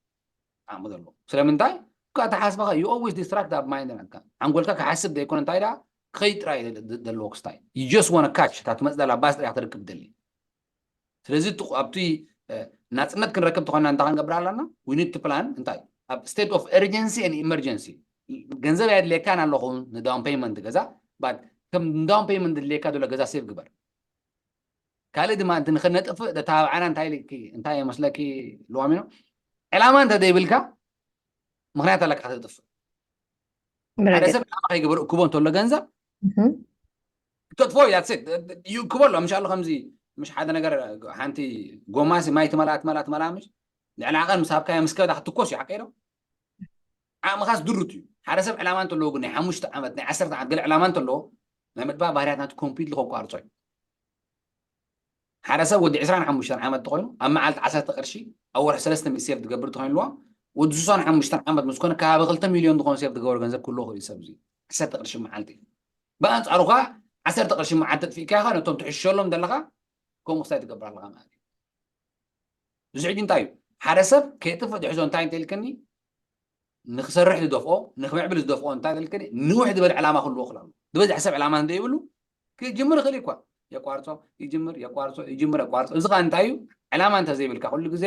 ዓቕሚ ዘለዎ ስለምንታይ እኳ ተሓስበኻ you always distract ኣብ ማይንድ ናትካ ሓንጎልካ ክሓስብ ዘይኮነ እንታይ ደኣ ክኸይድ ጥራይ ዘለዎ ክስታይ you just wanna catch እታ ትመፅእ ዘላ ባስ ጥራይ ክትርክብ ትደሊ ስለዚ ኣብቲ ናፅነት ክንረክብ ተኾይና እንታይ ክንገብር ኣለና we need to plan እንታይ ኣብ state of urgency and emergency ገንዘብ ኣየድልየካን ኣለኹ ንዳውን ፔይመንት ገዛ but ከም ዳውን ፔይመንት ድልየካ ዘሎ ገዛ ሴቭ ግበር ካልእ ድማ እቲ ንክነጥፍእ ደተባብዓና እንታይ ኢልኪ እንታይ መስለኪ ልዋሚኖ ዕላማ እንተ ዘይብልካ ምክንያት ኣለካ ከተጥፍእ ሓደ ሰብ ዕላማ ከይገበር እክቦ እንተሎ ገንዘብ ተጥፎ ይክቦ ኣሎ ምሻ ኣሎ ከምዚ ምሽ ሓደ ነገር ሓንቲ ጎማሲ ማይ ትመልኣ ትመልኣ ትመልኣ ምሽ ልዕሊ ዓቐን ምስ ሃብካዮ ምስ ከዳ ክትኮስ እዩ ሓቀ ዶ ዓቕምኻስ ድሩት እዩ ሓደ ሰብ ዕላማ እንተለዎ ግን ናይ ሓሙሽተ ዓመት ናይ ዓሰርተ ዓመት ገለ ዕላማ እንተለዎ ናይ ምጥፋእ ባህርያት ናቱ ኮምፕሊትሊ ከቋርጾ እዩ ሓደ ሰብ ወዲ ዕስራን ሓሙሽተን ዓመት ተኮይኑ ኣብ መዓልቲ ዓሰርተ ቅርሺ ኣብ ወርሒ ሰለስተ ሚእቲ ሴፍ ትገብር ተኮይንልዋ ወዲ ስሳን ሓሙሽተን ዓመት ምስ ኮነ ከባቢ ክልተ ሚልዮን ዝኾነ ሴፍ ትገብሮ ገንዘብ ክህልዎ ክእል ሰብ እዚ ዓሰርተ ቅርሺ መዓልቲ ብኣንፃሩ ከዓ ዓሰርተ ቅርሺ መዓልቲ ተጥፊእካ ኢኻ ነቶም ትሕሸሎም ዘለካ ከምኡ ክሳይ ትገብር ኣለካ ማለት እዩ እዚ ሕጂ እንታይ እዩ ሓደ ሰብ ከየጥፍእ ዝሕዞ እንታይ እንተኢልክኒ ንክሰርሕ ዝደፍኦ ንክምዕብል ዝደፍኦ እንታይ ኢልክኒ ንውሕ ዝበለ ዕላማ ክህልዎ ክእል ኣሎ ዝበዝሕ ሰብ ዕላማ እንዘይብሉ ክጅምር ይኽእል እኳ የቋርጾ፣ ይጅምር፣ የቋርጾ፣ ይጅምር፣ የቋርጾ። እዚ ኸዓ እንታይ እዩ? ዕላማ እንተ ዘይብልካ፣ ኩሉ ግዜ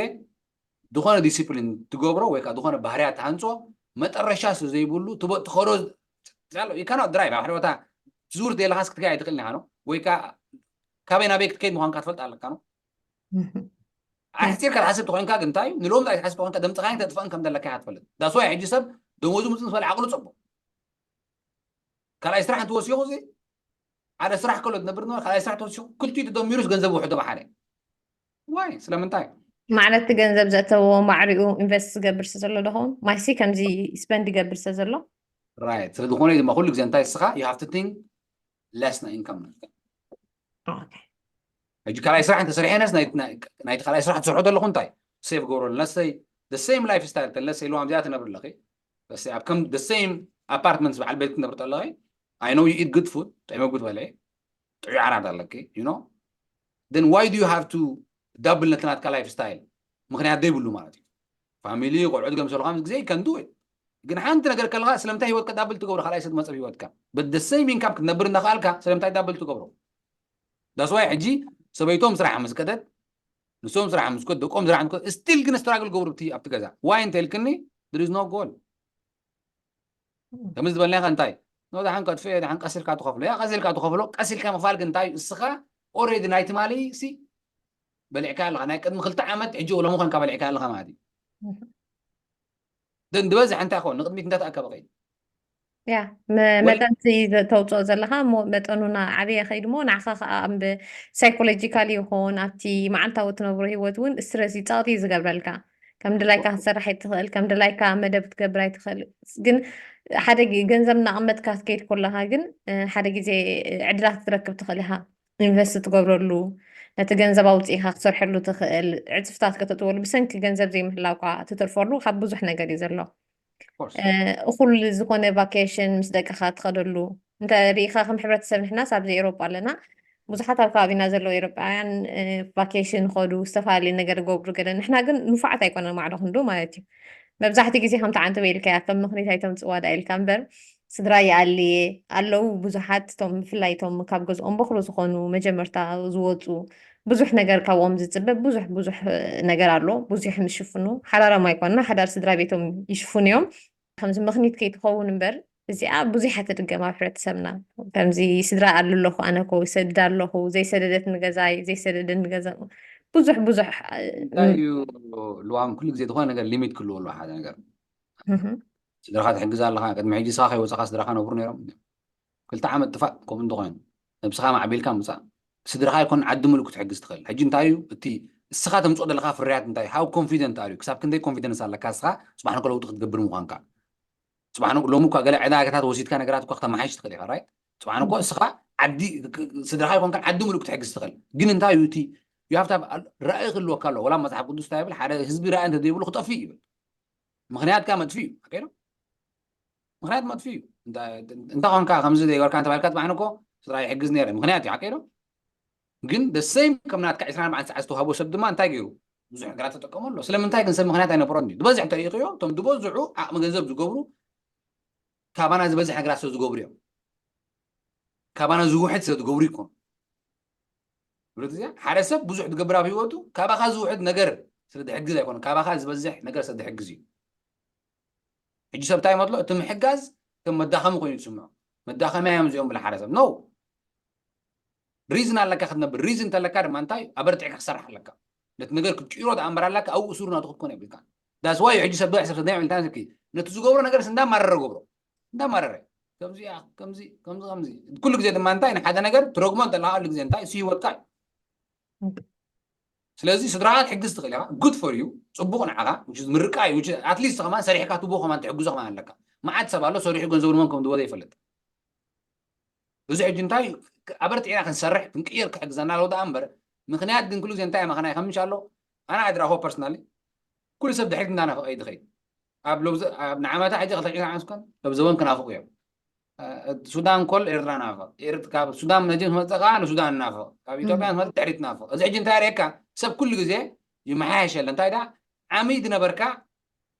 ዝኾነ ዲሲፕሊን ትገብሮ ወይ ከዓ ዝኾነ ባህርያት ትሃንጾ፣ መጠረሻ ስለ ዘይብሉ ትቦ-፣ ትኸዶ፣ you cannot drive። ኣብ ሓደ ቦታ ትዙር ተይለኻስ ክትከይድ ኣይትኽእልን ኢኻ ነው። ወይ ከዓ ካበይ ናበይ ክትከይድ ምዃንካ ትፈልጥ ኣለካ ነው። ኣሕፂርካ ትሓስብ ተኾይንካ ግን እንታይ እዩ? ንሎሚ ዛይ ትሓስብ ተኾይንካ ደምፅኻይን ተጥፍእን ከም ዘለካ ኢኻ ትፈልጥ። ዳስዋይ ሕጂ ሰብ ደሞዙ ምፅእ ዝበለ ዓቕሉ ፅቡቕ። ካልኣይ ስራሕ እንትወስዮ እዚ ሓደ ስራሕ ከሎ ትነብር ነበረ፣ ካልኣይ ስራሕ ተወስዮ ክልቲኡ ተደሚሩስ ገንዘብ ውሕዶ ብሓደ። ዋይ? ስለምንታይ? ማለት እቲ ገንዘብ ዘእተዎ ማዕሪኡ ኢንቨስት ዝገብር ስለ ዘሎ ዶ ኸውን? ማይሲ ከምዚ ስፐንድ ይገብር ስለ ዘሎ? ራይት። ስለ ዝኾነ ድማ ኩሉ ግዜ እንታይ እስኻ you have to think less ናይ ኢንካም ናትካ። ኦኬ። ሕጂ ካልኣይ ስራሕ እንተሰሪሐነስ ናይ- ናይ- ናይቲ ካልኣይ ስራሕ ትሰርሖ ዘለኹ እንታይ ሴቭ ገብረሉ? ለሰይ the same life style ተለሰይ ኢሉ ኣብዚኣ ትነብር ኣለኺ። ለሰይ ኣብ ከም the same apartments በዓል ቤት ትነብር ኣለኺ። I know you eat good food፣ ጥዑይ መግቢ ትበልዒ፣ ጥዑይ ዓራት ኣለኪ። You know? Then why do you have to double ነቲ ናትካ ላይፍ ስታይል? ምኽንያት ዘይብሉ ማለት እዩ። ፋሚሊ፣ ቆልዑት ገምሰሉ ከምዚ ግዜ you can do it። ግን ሓንቲ ነገር ከለኻ ስለምንታይ ህይወትካ ዳብል ትገብሮ? ካልኣይ ሰብ መጸብ ህይወትካ but the same income ክትነብር እንዳኸኣልካ ስለምንታይ ዳብል ትገብሮ? ዳስዋይ ሕጂ ሰበይቶም ስራሕ ምስ ከደት፣ ንሶም ስራሕ ምስ ከድ፣ ደቆም ስራሕ ምስ ከድ፣ ስቲል ግን ስትራግል ገብሩ ኣብቲ ኣብቲ ገዛ። ዋይ እንተ ኢልክኒ there is no goal። ከምዚ ዝበልናኻ እንታይ? ኖ፣ ደሓን ከጥፍእ እየ፣ ደሓን ቀስ ኢልካ ትኸፍሎ። ያ ቀስ ኢልካ ትኸፍሎ፣ ቀስ ኢልካ ምኽፋል ግን እንታይ እዩ? እስኻ ኦልሬዲ ናይ ትማሊ ሲ በሊዕካ ኣለኻ። ናይ ቅድሚ ክልተ ዓመት ሕጂ ሎሚ ኮንካ በሊዕካ ኣለኻ ማለት እዩ። ደን ዝበዝሕ እንታይ ይኸውን? ንቕድሚት እንዳተኣከበ ከይድ። ያ፣ መ-፣ ወል- መጠን እቲ ዘ-፣ ተውፅኦ ዘለኻ እሞ መጠኑ እናዓበየ ከይዱ እሞ ንዓኻ ከዓ ኣብ ሳይኮሎጂካሊ ይኹን ኣብቲ መዓልታዊ ትነብሮ ህይወት እውን ስትረስ እዩ፣ ፀቕጢ እዩ ዝገብረልካ። ከም ድላይካ ክትሰርሕ ኣይትኽእል፣ ከም ድላይካ መደብ ክትገብር ኣይትኽእል። ግን ሓደ ግ-፣ ገንዘብ እናቐመጥካ ክትከይድ ከለኻ ግን፣ እ፣ ሓደ ግዜ ዕድላት ክትረክብ ትኽእል ኢኻ። ኢንቨስት ትገብረሉ፣ ነቲ ገንዘብ ኣውፂእኻ ክትሰርሐሉ ትኽእል፣ ዕፅፍታት ከተጥወሉ፣ ብሰንኪ ገንዘብ ዘይምህላውካ ትተርፈሉ ካብ ብዙሕ ነገር እዩ ዘሎ። Of course። እ፣ እኹል ዝኾነ ቫኬሽን ምስ ደቅኻ ትኸደሉ እንተ ርኢኻ፣ ከም ሕብረተሰብ ንሕናስ ኣብዚ ኤሮጳ ኣለና፣ ብዙሓት ኣብ ከባቢና ዘለዉ ኤሮጳውያን፣ እ፣ ቫኬሽን ይኸዱ፣ ዝተፈላለዩ ነገር ይገብሩ ገለ። ንሕና ግን ንፉዓት ኣይኮነን ማዕዶ ክንዱ ማለት እዩ። መብዛሕትኡ ግዜ ከምቲ ዓንተ በይልካያ ከም ምኽኒት ኣይተምጽዋ ዳ ኢልካ እምበር፣ ስድራ ይኣልየ ኣለዉ ብዙሓት፣ እቶም ብፍላይ እቶም ካብ ገዝኦም በኹሪ ዝኾኑ መጀመርታ ዝወጹ፣ ብዙሕ ነገር ካብኦም ዝጽበ፣ ብዙሕ፣ ብዙሕ፣ እ፣ ነገር ኣሎ። ብዙሕ ምሽፍኑ ሓዳሮም ኣይኮንና፣ ሓዳር ስድራ ቤቶም ይሽፍኑ እዮም። ከምዚ ምኽኒት ከይትኸውን እምበር፣ እዚኣ ብዙሕ ትድገም ኣብ ሕብረተሰብና። ከምዚ ስድራ ኣሉ ኣለኹ፣ ኣነ እኮ ይሰድድ ኣለኹ፣ ዘይሰደደት ንገዛይ፣ ዘይሰደደ ንገዛ፣ ብዙሕ፣ ብዙሕ፣ እ፣ እንታይ እዩ ልዋም? ኩሉ ግዜ ዝኾነ ነገር ሊሚት ክህልዎ ኣለዎ። ሓደ ነገር እህ፣ ስድራኻ ትሕግዝ ኣለኻ። ቅድሚ ሕጂ ንስኻ ከይወፃኻ ስድራኻ ነብሩ ነይሮም። ክልተ ዓመት ጥፋእ ከምኡ እንተኾይኑ ነብስኻ ማዕቢልካ ምፃእ። ስድራኻ ይኮን ዓዲ ሙሉእ ክትሕግዝ ትኽእል። ሕጂ እንታይ እዩ እቲ እስኻ ተምፅኦ ዘለኻ ፍርያት እንታይ? How confident are you? ክሳብ ክንደይ ኮንፊደንስ ኣለካ እስኻ ፅባሕ ንኮ ለውጢ ክትገብር ምዃንካ? ፅባሕ ንኮ ሎሚ እኳ ገለ ዕዳጋታት ወሲድካ ነገራት እኳ ክተመሓይሽ ትኽእል ኢኻ፣ ራይት? ፅባሕ ንኮ እስኻ ዓዲ ክ-፣ ስድራኻ ይኮንካ ዓዲ ሙሉእ ክትሕግዝ ትኽእል። ግን እንታይ እዩ እቲ you have to have ራእይ ክህልወካ ኣለዎ። ወላ መፅሓፍ ቅዱስ እንታይ ይብል? ሓደ ህዝቢ ራእይ እንተዘይብሉ ክጠፍእ ይብል። ምኽንያትካ መጥፊ እዩ። ሓቀይ ዶ? ምኽንያት መጥፊ እዩ። እንተ-፣ እንተ ኾንካ ከምዚ ዘይገርካ እንተባልካ ፅባሕ ንኮ ስድራ ይሕግዝ ነይረ። ምኽንያት እዩ። ሓቀይ ዶ? ግን the same ከም ናትካ ዕስራን ኣርባዕተን ሰዓት ዝተዋህቦ ሰብ ድማ እንታይ ገይሩ? ብዙሕ ነገራት ተጠቀሙ ኣሎ። ስለምንታይ ግን ሰብ ምኽንያት ኣይነብሮን እዩ። ዝበዝሕ እንተሪኢኽዮ፣ እቶም ዝበዝሑ ዓቕሚ ገንዘብ ዝገብሩ ካባና ዝበዝሕ ነገራት ስለ ዝገብሩ እዮም። ካባና ዝውሕድ ስለ ዝገብሩ ይኮኑ። ብረት እዚኣ ሓደ ሰብ ብዙሕ ዝገብር ኣብ ህይወቱ ካባኻ ዝውሕድ ነገር ስለ ዝሕግዝ ኣይኮነ፣ ካባኻ ዝበዝሕ ነገር ስለ ዝሕግዝ እዩ። ሕጂ ሰብ እንታይ ይመጥሎ? እቲ ምሕጋዝ ከም መዳኸሚ ኮይኑ ይስምዖ። መዳኸሚ እዮም እዚኦም ብለ ሓደ ሰብ። ኖ። ሪዝን ኣለካ ክትነብር። ሪዝን እንተለካ ድማ እንታይ? ኣበርቲዕካ ክትሰርሕ ኣለካ። ነቲ ነገር ክትቅይሮ ተኣምበር ኣለካ፣ ኣብኡ እሱር ናቱ ክትኮን የብልካ። ዳስ ዋይ ሕጂ ሰብ ዶ ሕሰብ ሰደም ዕልታን ስኪ ነቲ ዝገብሮ ነገር እንዳማረረ ገብሮ። እንዳማረረ። ከምዚ እያ፣ ከምዚ፣ ከምዚ፣ ከምዚ። ኩሉ ግዜ ድማ እንታይ ንሓደ ነገር ትረግሞ እንተለካ ኩሉ ግዜ እንታይ? እሱ ህይወትካ እዩ። ስለዚ ስድራኻ ክትሕግዝ ትኽእል ኢኻ። ጉድ ፎር ዩ። ጽቡቕ ንዓኻ። Which is ምርቃ እዩ። Which is at least ከማን ሰሪሕካ ትቦ ከማን ትሕግዞ ከማን ኣለካ። መዓት ሰብ ኣሎ ሰሪሑ ገንዘቡ ንመን ከም ዝወደ ይፈልጥ። እዚ ሕጂ እንታይ? ኣበርቲዕና ክንሰርሕ፣ ክንቅየር ክሕግዘና ኣለዎ ደኣ እምበር፣ ምኽንያት ግን ኩሉ ግዜ እንታይ መኸና ይኸምሽ ኣሎ? ኣነ I draw personally ኩሉ ሰብ ድሕሪት እንዳናፈቐ እዩ ዝኸይድ። ኣብ ሎብዘ-፣ ኣብ ንዓመታ ሕጂ ክልተ ሽሕን ዓመት ኮን ሎብዘበን ክናፍቑ እዮም። እ፣ ሱዳን ኮል ኤርትራ ናፍቕ። ኤርት-፣ ካብ ሱዳን ነዚ ዝመጸ ከኣ ንሱዳን ናፍቕ። ካብ ኢትዮጵያ ዝመጸ ድሕሪት ናፍቕ። እዚ ሕጂ እንታይ የርእየካ? ሰብ ኩሉ ግዜ ይመሓየሽ ኣለ። እንታይ ደኣ? ዓሚ ዝነበርካ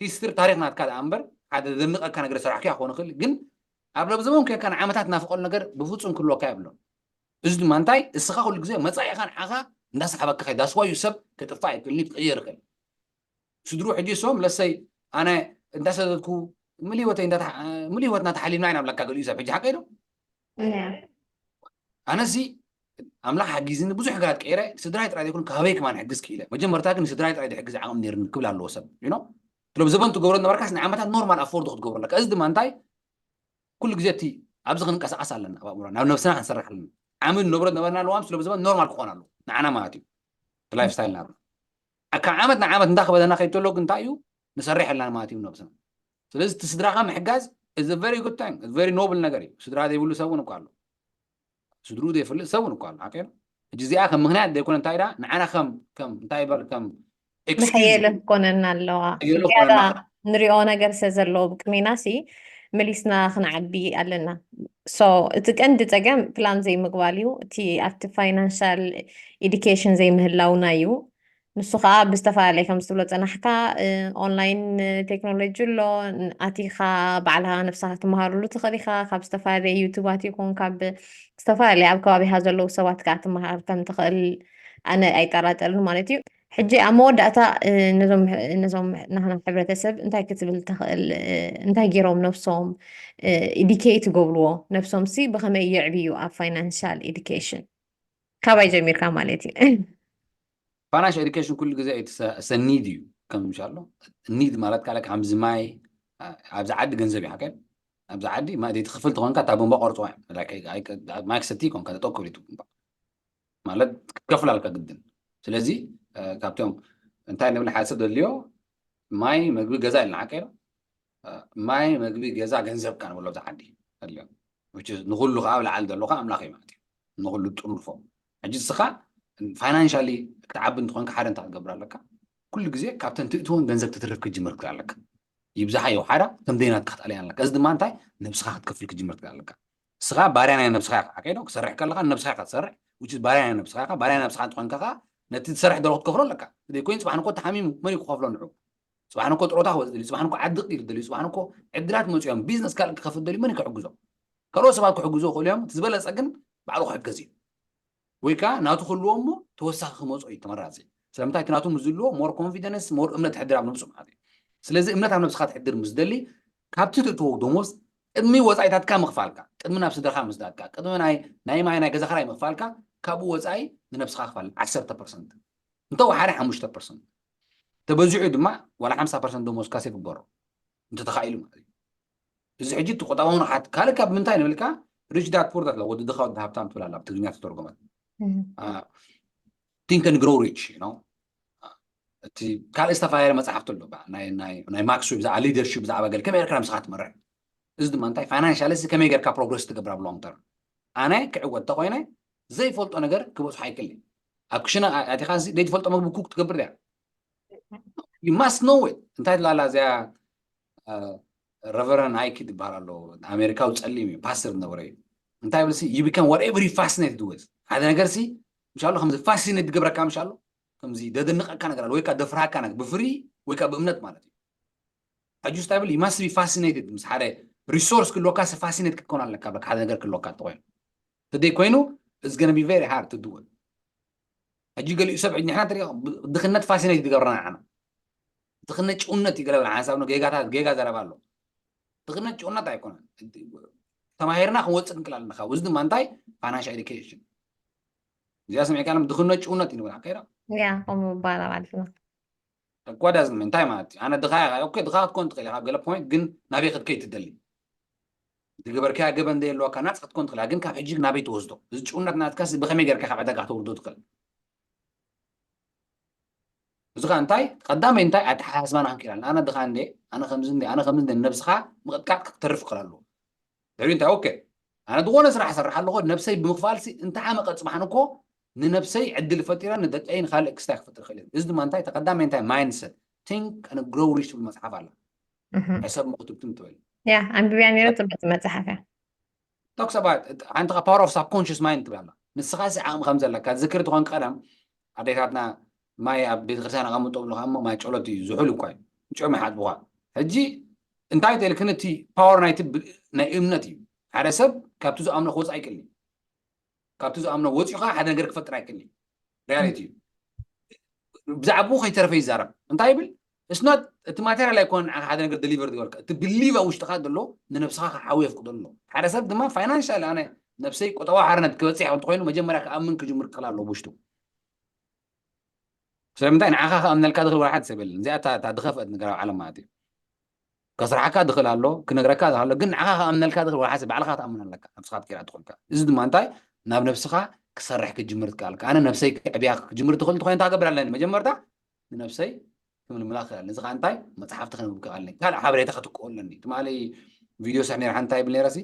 ሂስትሪ ታሪኽ ናትካ ደኣ እምበር፣ ሓደ ዘደንቐካ ነገር ሰራሕካ ክኾን ይኽእል። ግን ኣብ ሎብዘበን ኮንካ ንዓመታት ናፍቐሉ ነገር ብፍጹም ክህልወካ የብሉን። እዚ ድማ እንታይ? እስኻ ኩሉ ግዜ መጻኢኻ ንዓኻ እንዳሰሓበካ ከይድ። That's why እዩ ሰብ ክጥፋእ ይክእል፣ ክቕየር ይክእል። ስድሩ ሕጂ እሶም ለሰይ ኣነ እንዳሰደድኩ ሙሉ ህይወተይ እንዳተሓ-፣ ሙሉ ህይወትና ተሓሊልና ኢና ብለካ ገሊኡ ሰብ ሕጂ ሓቀይ ዶ? ኣነሲ ኣምላኽ ሓጊዝኒ ብዙሕ ነገራት ቀይረ፣ ስድራይ ጥራይ ዘይኮነ ካበይ ከማን ሕግዝ ክኢለ። መጀመርታ ግን ንስድራይ ጥራይ ዝሕግዝ ዓቕሚ ነይርኒ ክብል ኣለዎ ሰብ። You know? ስለዚ ዘበን ትገብሮ ነበርካስ ንዓመታት ኖርማል ኣፎርድ ክትገብሮ ኣለካ። እዚ ድማ እንታይ? ኩሉ ግዜ እቲ ኣብዚ ክንንቀሳቐስ ኣለና፣ ኣብ ኣእምሮና፣ ናብ ነብስና ክንሰርሕ ኣለና። ዓመት ንብረት ነበርና ኣለዋም ስለዚ ዘበን ኖርማል ክኾን ኣለዎ ንዓና ማለት እዩ። ላይፍ ስታይል ናብና። ካብ ዓመት ንዓመት እንዳኸበደና ከይተሎ ግን እንታይ እዩ? ንሰርሕ ኣለና ማለት እዩ ነብስና። ስለዚ እቲ ስድራኻ ምሕጋዝ is a very good thing, very noble ነገር እዩ። ስድራ ዘይብሉ ሰብ እውን እኮ ኣሎ። ስድሩ ዘይፈልጥ ሰብ እውን እኮ ኣሎ። ሓቀይ ነው። ሕጂ እዚኣ ከም ምኽንያት ዘይኮነ እንታይ ዳ ንዓና ከም፣ ከም እንታይ ይበል፣ ከም excuse መሐየለ ክኮነና ኣለዋ። መሐየለ ዝያዳ ክኮነና። ንሪኦ ነገር ስለ ዘለዎ ብቅድሜና ሲ መሊስና ክንዓቢ ኣለና። So እቲ ቀንዲ ጸገም ፕላን ዘይምግባል እዩ። እቲ ኣብቲ ፋይናንሻል ኤዱኬሽን ዘይምህላውና እዩ። ንሱ ከዓ ብዝተፈላለየ ከም ዝትብሎ ጸናሕካ፣ እ፣ ኦንላይን ቴክኖሎጂ ኣሎ፣ ን-፣ ኣቲኻ ባዕልኻ ነብስኻ ክትመሃረሉ ትኽእል ኢኻ። ካብ ዝተፈላለየ ዩቱባት ይኹን ካብ ዝተፈላለየ ኣብ ከባቢኻ ዘለዉ ሰባት ከዓ ትመሃር ከም ትኽእል ኣነ ኣይጠራጠርን ማለት እዩ። ሕጂ ኣብ መወዳእታ፣ እ፣ ነዞም፣ ነዞም ናህና ሕብረተሰብ እንታይ ክትብል ትኽእል? እ፣ እንታይ ገይሮም ነብሶም፣ እ፣ ኢዲኬት ይገብርዎ? ነብሶም ሲ ብኸመይ የዕብዩ ኣብ ፋይናንሻል ኤዱኬሽን? ካባይ ጀሚርካ ማለት እዩ። ፋይናንሻል ኤዱኬሽን ኩሉ ግዜ it's a፣ it's a need እዩ። ከም ምሻሎ ኒድ ማለት ካለ ከምዚ ማይ፣ አ-፣ ኣብዚ ዓዲ ገንዘብ እዩ ሓቀን። ኣብዚ ዓዲ ማይ ዘይትኽፍል ተኾንካ እታ ቡምባ ቆርጽዋ እዮም። ላይክ፣ ኣይ-፣ ማይ ክሰቲ ይኮንካ ተጠኩር እዩ ቡምባ። ማለት ክትከፍል ኣለካ ግድን። ስለዚ፣ እ፣ ካብቶም እንታይ ንብል ሓደ ሰብ ዘድልዮ ማይ፣ መግቢ፣ ገዛ ኢልና ሓቀ ዶ? እ፣ ማይ፣ መግቢ፣ ገዛ፣ ገንዘብካ ንብሎ ኣብዚ ዓዲ ኣድልዮ። Which is ንኹሉ ከዓ ኣብ ላዕሊ ዘሎ ከዓ ኣምላኽ እዩ ማለት እዩ። ንኹሉ ጥሩልፎ። ሕጂ ንስኻ ፋይናንሻሊ ክትዓቢ እንትኾንካ ሓደ እንታይ ክትገብር ኣለካ? ኩሉ ግዜ ካብተን ትእትወን ገንዘብ ትትርፍ ክትጅምር ትኽእል ኣለካ። ይብዛሓ ይውሓዳ ከም ደይናትካ ክትኣልያ ኣለካ። እዚ ድማ እንታይ? ነብስኻ ክትከፍል ክትጅምር ትኽእል ኣለካ። ንስኻ ባርያ ናይ ነብስኻ ኢኻ። ሓቀይ ዶ? ክሰርሕ ከለኻ ነብስኻ ኢኻ ትሰርሕ። Which is ባርያ ናይ ነብስኻ ኢኻ። ባርያ ናይ ነብስኻ እንትኾንካ ከዓ ነቲ ትሰርሕ ደሎ ክትከፍሎ ኣለካ። ዘይኮይኑ ጽባሕ ንኮ ተሓሚሙ መን እዩ ክኸፍሎ ንዑ? ጽባሕ ንኮ ጥሮታ ክወጽእ ደልዩ፣ ጽባሕ ንኮ ዓዲ ክቅይር ደልዩ፣ ጽባሕ ንኮ ዕድላት መጽኡ እዮም። ቢዝነስ ካልእ ክኸፍት ደልዩ መን እዩ ክሕግዞ? ካልኦት ሰባት ክሕግዞ ይኽእሉ እዮም። እቲ ዝበለጸ ግን ባዕሉ ክሕገዝ እዩ። ወይ ከዓ ናቱ ክህልዎ እሞ ተወሳኺ ክመጽኦ እዩ ተመራጺ። ስለምንታይ? እቲ ናቱ ምስ ዝህልዎ ሞር ኮንፊደንስ፣ ሞር እምነት ተሕድር ኣብ ነብሱ ማለት እዩ። ስለዚ እምነት ኣብ ነብስኻ ተሕድር ምስ ደሊ ካብቲ ትእትዎ ደሞዝ ቅድሚ ወጻኢታትካ ምኽፋልካ፣ ቅድሚ ናብ ስድራኻ ምስዳድካ፣ ቅድሚ ናይ፣ ናይ ማይ ናይ ገዛ ኽራይ ምኽፋልካ፣ ካብኡ ወጻኢ ንነብስኻ ክፋል ዓሰርተ ፐርሰንት። እንተ ወሓደ ሓሙሽተ ፐርሰንት። ተበዚሑ ድማ ዋላ ሓምሳ ፐርሰንት ደሞዝካ ሴፍ ግበሮ። እንተ ተኻኢሉ ማለት እዩ። እዚ ሕጂ እቲ ቁጠባዊ ንቕሓት ካልእ ካብ ምንታይ ንብልካ ሪች ዳድ ፑር ዳት ወዲ ድኻ ወዲ ሃብታም ትብል ኣላ ኣብ ትግርኛ ተተርጎመት። እም። አ፣ ቲንክ ኤንድ ግሮው ሪች፣ ዩ ኖው። እቲ ካልእ ዝተፈላለየ መጽሓፍቲ ኣሎ፣ ባ-፣ ናይ፣ ናይ፣ ናይ ማክስ ዌብ ብዛዕባ ሊደርሺፕ ብዛዕባ ገለ ከመይ ጌርካ ንስኻ ትመርሕ። እዚ ድማ እንታይ ፋይናንሻል እዚ ከመይ ጌርካ ፕሮግረስ ትገብር ኣብ ሎንግ ተርም። ኣነ ክዕወት ተኾይነ ዘይፈልጦ ነገር ክበጽሖ ኣይክእልን። ኣብ ክሽነ ኣ-፣ ኣቲኻ እዚ ዘይትፈልጦ መግቢ ኩክ ትገብር ድያ? You must know it። እንታይ ትላላ እዚኣ፣ አ፣ ረቨረን ሃይክ ዝበሃል ኣሎ፣ ኣሜሪካዊ ጸሊም እዩ፣ ፓስተር ዝነበረ እዩ። እንታይ ይብል ሲ፣ you become whatever you fascinated with። ሓደ ነገር ሲ፣ ምሻሎ ከምዚ ፋሲኔት ዝገብረካ ምሻሎ፣ ከምዚ ደደንቐካ ነገር ኣሎ፣ ወይ ከኣ ደፍርሃካ ነገር፣ ብፍሪ ወይ ከኣ ብእምነት ማለት እዩ። ሕጂ እንታይ ይብል፣ you must be fascinated ምስ ሓደ ሪሶርስ ክህልወካ ሲ ፋሲኔት ክትኮን ኣለካ፣ ብለካ ሓደ ነገር ክህልወካ እንተኾይኑ። ተደይ ኮይኑ፣ it's gonna be very hard to do it። ሕጂ ገሊኡ ሰብ፣ ንሕና እንተሪኦ፣ ብ-፣ ድኽነት ፋሲኔት ይገብረና ንዓና። ድኽነት ጭውነት እዩ ገለ በለ ሓንሳብ ነው ጌጋታት፣ ጌጋ ዘረባ ኣሎ። ድኽነት ጭውነት ኣይኮነን። ተማሂርና ክንወጽእ ክንክእል ኣለና። ካብ እዚ ድማ እንታይ? ፋይናንሻል ኤዱኬሽን። እዚኣ ሰሚዕካ፣ ድኽነት ጭውነት እዩ ንብል፣ ሓቀይ ዶ? ያ፣ ከምኡ ይባሃል ማለት ነው። ተጓዳዝን እንታይ ማለት እዩ? ኣነ ድኻ እየ፣ ኦኬ፣ ድኻ ክትኮን ትኽእል ኢኻ፣ ኣብ ገለ ፖይንት ግን ናበይ ክትከይድ ትደሊ? ዝገበርካያ ገበን ዘይህልወካ ናጻ ክትኮን ትኽእል ኢኻ፣ ግን ካብ ሕጂ ናበይ ትወስዶ? እዚ ጭውነት ናትካስ ብኸመይ ጌርካ ካብ ዕዳጋ ክተውርዶ ትኽእል? እዚ ኸኣ እንታይ? ቀዳመይ እንታይ? ኣተሓሳስባና ክንክእል ኣለና። ኣነ ድኻ እንዴ፣ ኣነ ከምዚ እንዴ፣ ኣነ ከምዚ እንዴ፣ ነብስኻ ምቕጥቃጥ ክትተርፍ ክኽእል ኣለዎ። ድሕሪኡ እንታይ? ኦኬ፣ ኣነ ዝኾነ ስራሕ እሰርሕ ኣለኹ፣ ነብሰይ ብምኽፋልሲ እንተሓመቐ ጽባሕ ንኮ ንነብሰይ ዕድል ፈጢረ፣ ንደቀይ ንኻልእ ክስታይ ክፈጥር ይኽእል እየ። እዚ ድማ እንታይ? ተቐዳማይ እንታይ? ማይንድሰት። ቲንክ ኤንድ ግሮው ሪች ትብል መጽሓፍ ኣላ። እህ። ናይ ሰብ መኽትብትን ትብል። ያ፣ ኣንብብያ ነይረ፣ ጽብቕቲ መጽሓፍ እያ። ቶክስ ኣባውት፣ ሓንቲ ኸ ፓወር ኦፍ ሳብኮንሽስ ማይንድ ትብል ኣላ። ንስኻ ሲ ዓቕሚ ከም ዘለካ፣ ትዝክር ትኾን ቀደም ኣዴታትና ማይ ኣብ ቤተ ክርስቲያን ኣቐምጦ ብልኻ እሞ ማይ ጸሎት እዩ፣ ዝሑል እኳ እዩ። ንጭኦም ይሓጥብኻ። ሕጂ እንታይ ተልክን እቲ ፓወር ናይቲ ብ-፣ ናይ እምነት እዩ። ሓደ ሰብ ካብቲ ዝኣምኖ ክወጽእ ኣይክእልን እዩ። ካብቲ ዝኣምኖ ወፂኡ ከዓ ሓደ ነገር ክፈጥር ኣይክእል። ሪያሊቲ እዩ። ብዛዕባኡ ከይተረፈ ይዛረብ። እንታይ ይብል? እስኖት እቲ ማቴሪያል ኣይኮነ ንዓኻ ሓደ ነገር ደሊቨር ዝገበርካ፣ እቲ ብሊቭ ኣብ ውሽጥኻ ዘሎ ንነብስኻ ክሓዊ የፍቅዶ ኣሎ። ሓደ ሰብ ድማ ፋይናንሻል ኣነ ነብሰይ ቁጠባዊ ሓርነት ክበፅሕ እንተኮይኑ መጀመርያ ክኣምን ክጅምር ክኽእል ኣለዎ ብውሽጡ። ስለምንታይ ንዓኻ ክኣምነልካ ዝኽእል ወላ ሓደ ሰብ የለን። እዚኣ እታ ድኸፍአት ነገር ኣብ ዓለም ማለት እዩ። ከስርሓካ ዝኽእል ኣሎ፣ ክነግረካ ዝኽእል ኣሎ፣ ግን ንዓኻ ክኣምነልካ ዝኽእል ወላ ሓደ ሰብ ባዕልኻ ክትኣምን ኣለካ፣ ነብስኻ ትቀይራ ትኾንካ። እዚ ድማ እንታይ ናብ ነብስኻ ክሰርሕ ክጅምር ትክኣልካ። ኣነ ነብሰይ ክዕብያ ክጅምር ትኽእል እንተኮይነ እንታይ ክገብር ኣለኒ? መጀመርታ ንነብሰይ ክምልምላ ክኽእል ኣለኒ። እዚ ከዓ እንታይ መፅሓፍቲ ክነብብ ክኽእል ኣለኒ። ካልእ ሓበሬታ ክትክኦ ኣለኒ። ትማሊ ቪድዮ ስራሕ ነይረ ሓንቲ ይብል ነይረ ሲ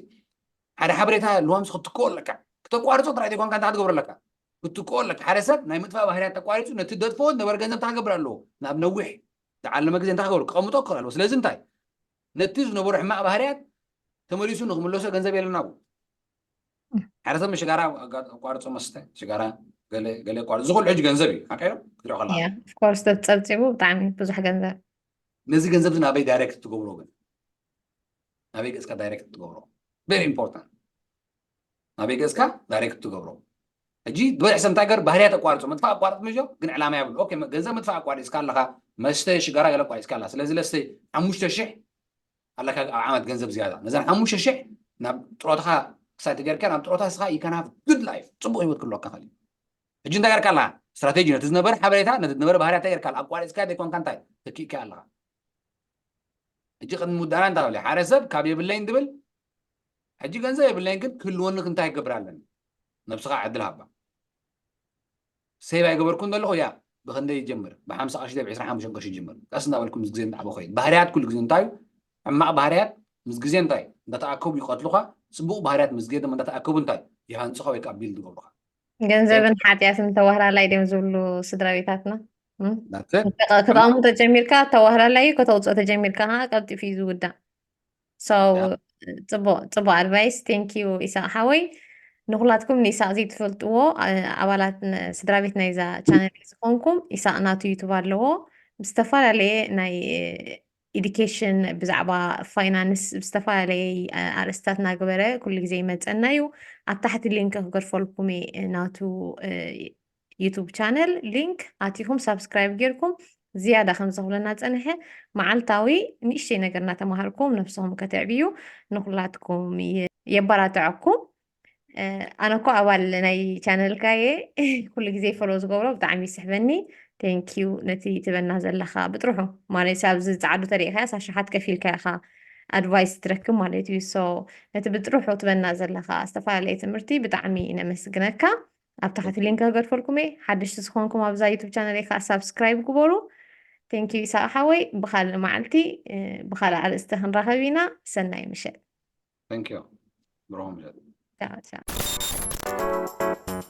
ሓደ ሓበሬታ ልዋምስ ክትክኦ ኣለካ። ክተቋርፆ ጥራይ ዘይኮንካ እንታይ ክትገብሮ ኣለካ? ክትክኦ ኣለካ። ሓደ ሰብ ናይ ምጥፋእ ባህርያት ተቋሪፁ ነቲ ደጥፍኦ ዝነበረ ገንዘብ እንታይ ክገብር ኣለዎ? ናብ ነዊሕ ዝዓለመ ግዜ እንታይ ክገብር ክቐምጦ ክኽእል ኣለዎ። ስለዚ እንታይ ነቲ ዝነበሮ ሕማቕ ባህርያት ተመሊሱ ንክምለሶ ገንዘብ የለና። ሓደ ሰብ ሽጋራ ኣቋርፆ መስተ ሽጋራ ገለ ገለ ኣቋርፆ ዝኽሉ ሕጂ ገንዘብ እዩ ሓቀ ክትሪኦ ከላ ያ ኦፍኮርስ ተፀብፂቡ ብጣዕሚ ብዙሕ ገንዘብ ነዚ ገንዘብ እዚ ናበይ ዳይሬክት ትገብሮ ግን ናበይ ገፅካ ዳይሬክት ትገብሮ very important ናበይ ገፅካ ዳይሬክት ትገብሮ ሕጂ ዝበዝሕ ሰብ እንታይ ገር ባህርያት ኣቋርፆ መጥፋእ ኣቋርፅ ምጆ ግን ዕላማ ያብሉ ኦኬ ገንዘብ መጥፋእ ኣቋሪፅካ ኣለካ መስተ ሽጋራ ገለ ኣቋሪፅካ ኣላ ስለዚ ለስተ ሓሙሽተ ሽሕ ኣለካ ኣብ ዓመት ገንዘብ ዝያዳ ነዘን ሓሙሽተ ሽሕ ናብ ጥሮታኻ ክሳይ ተገርካ ናብ ጥሮታ ስኻ you can have good life ፅቡቅ ህይወት ክህልወካ ኸእል ሕጂ እንታይ ገርካ ኣለካ ስትራቴጂ ነቲ ዝነበረ ሓበሬታ ነቲ ዝነበረ ባህርያ እንታይ ገርካ ኣቋሪፅካ ዘይኮንካ እንታይ ተኪእካ ኣለካ ሕጂ ቅድሚ ምውዳእና እንታይ ሓደ ሰብ ካብ የብለይን ድብል ሕጂ ገንዘብ የብለይን ግን ክህልወኒ እንታይ ክገብር ኣለኒ ነብስኻ ዕድል ሃባ ሴቭ ኣይገበርኩን ዘለኹ ያ ብክንደይ ይጀምር ብሓምሳ ቅርሺ ብ ዕስራ ሓሙሽተ ቅርሺ ይጀምር ቀስ እናበልኩ ምስ ግዜ እንዳዓበ ኮይኑ ባህርያት ኩሉ ግዜ እንታይ እዩ ሕማቕ ባህርያት ምስ ግዜ እንታይ እንዳተኣከቡ ይቐትሉኻ ፅቡቕ ባህርያት ምስ ግዜ ድማ እንዳተኣከቡ እንታይ ይሃንፅኻ ወይ ከዓ ቢልድ ይገብሩኻ ገንዘብን ሓጢኣትን ተዋህላላይ ድዮም ዝብሉ ስድራ ቤታትና ክትኣሙ ተጀሚርካ ተዋህላላይ እዩ ከተውፅኦ ተጀሚርካ ከዓ ቀልጢፉ እዩ ዝውዳእ So ጽቡቅ ጽቡቅ ኣድቫይስ thank you ኢሳቅ ሓወይ ንኩላትኩም ንኢሳቅ ዘይትፈልጥዎ ኣባላት ስድራ ቤት ናይዛ ቻነል ዝኾንኩም ኢሳቅ ናቱ ዩቱብ ኣለዎ ብዝተፈላለየ ናይ education ብዛዕባ finance ብዝተፈላለየ ኣርእስታት እናገበረ ኩሉ ግዜ ይመፀና እዩ ኣብ ታሕቲ ሊንክ ክገድፈልኩም ናቱ YouTube channel link ኣቲኹም subscribe ጌርኩም ዝያዳ ከም ዘኽብለና ጸንሐ መዓልታዊ ንእሽተይ ነገር እናተማሃርኩም ነብስኹም ከተዕብዩ ንኩላትኩም የባራትዐኩም ኣነ እኮ ኣባል ናይ ቻነልካ እየ ኩሉ ግዜ ፈሎ ዝገብሮ ብጣዕሚ ይስሕበኒ thank you ነቲ ትበና ዘለኻ ብጥርሑ ማለት ኣብዚ ጻዕዱ ተሪኢኻ ኣሽሓት ከፊልካ ኢኻ ኣድቫይስ ትረክብ ማለት እዩ so ነቲ ብጥርሑ ትበና ዘለኻ ዝተፈላለየ ትምህርቲ ብጣዕሚ ነመስግነካ ኣብ ታሕቲ ሊንክ ከገድፈልኩም እየ ሓደሽቲ ዝኾንኩም ኣብዛ ዩቱብ ቻነል ከዓ ሳብስክራይብ ግበሩ thank you ኢሳቅ ሓወይ ብካልእ መዓልቲ ብካልእ ኣርእስቲ ክንራኸብ ኢና ሰናይ ምሸት thank you ብርሆም ምሸት ቻው ቻው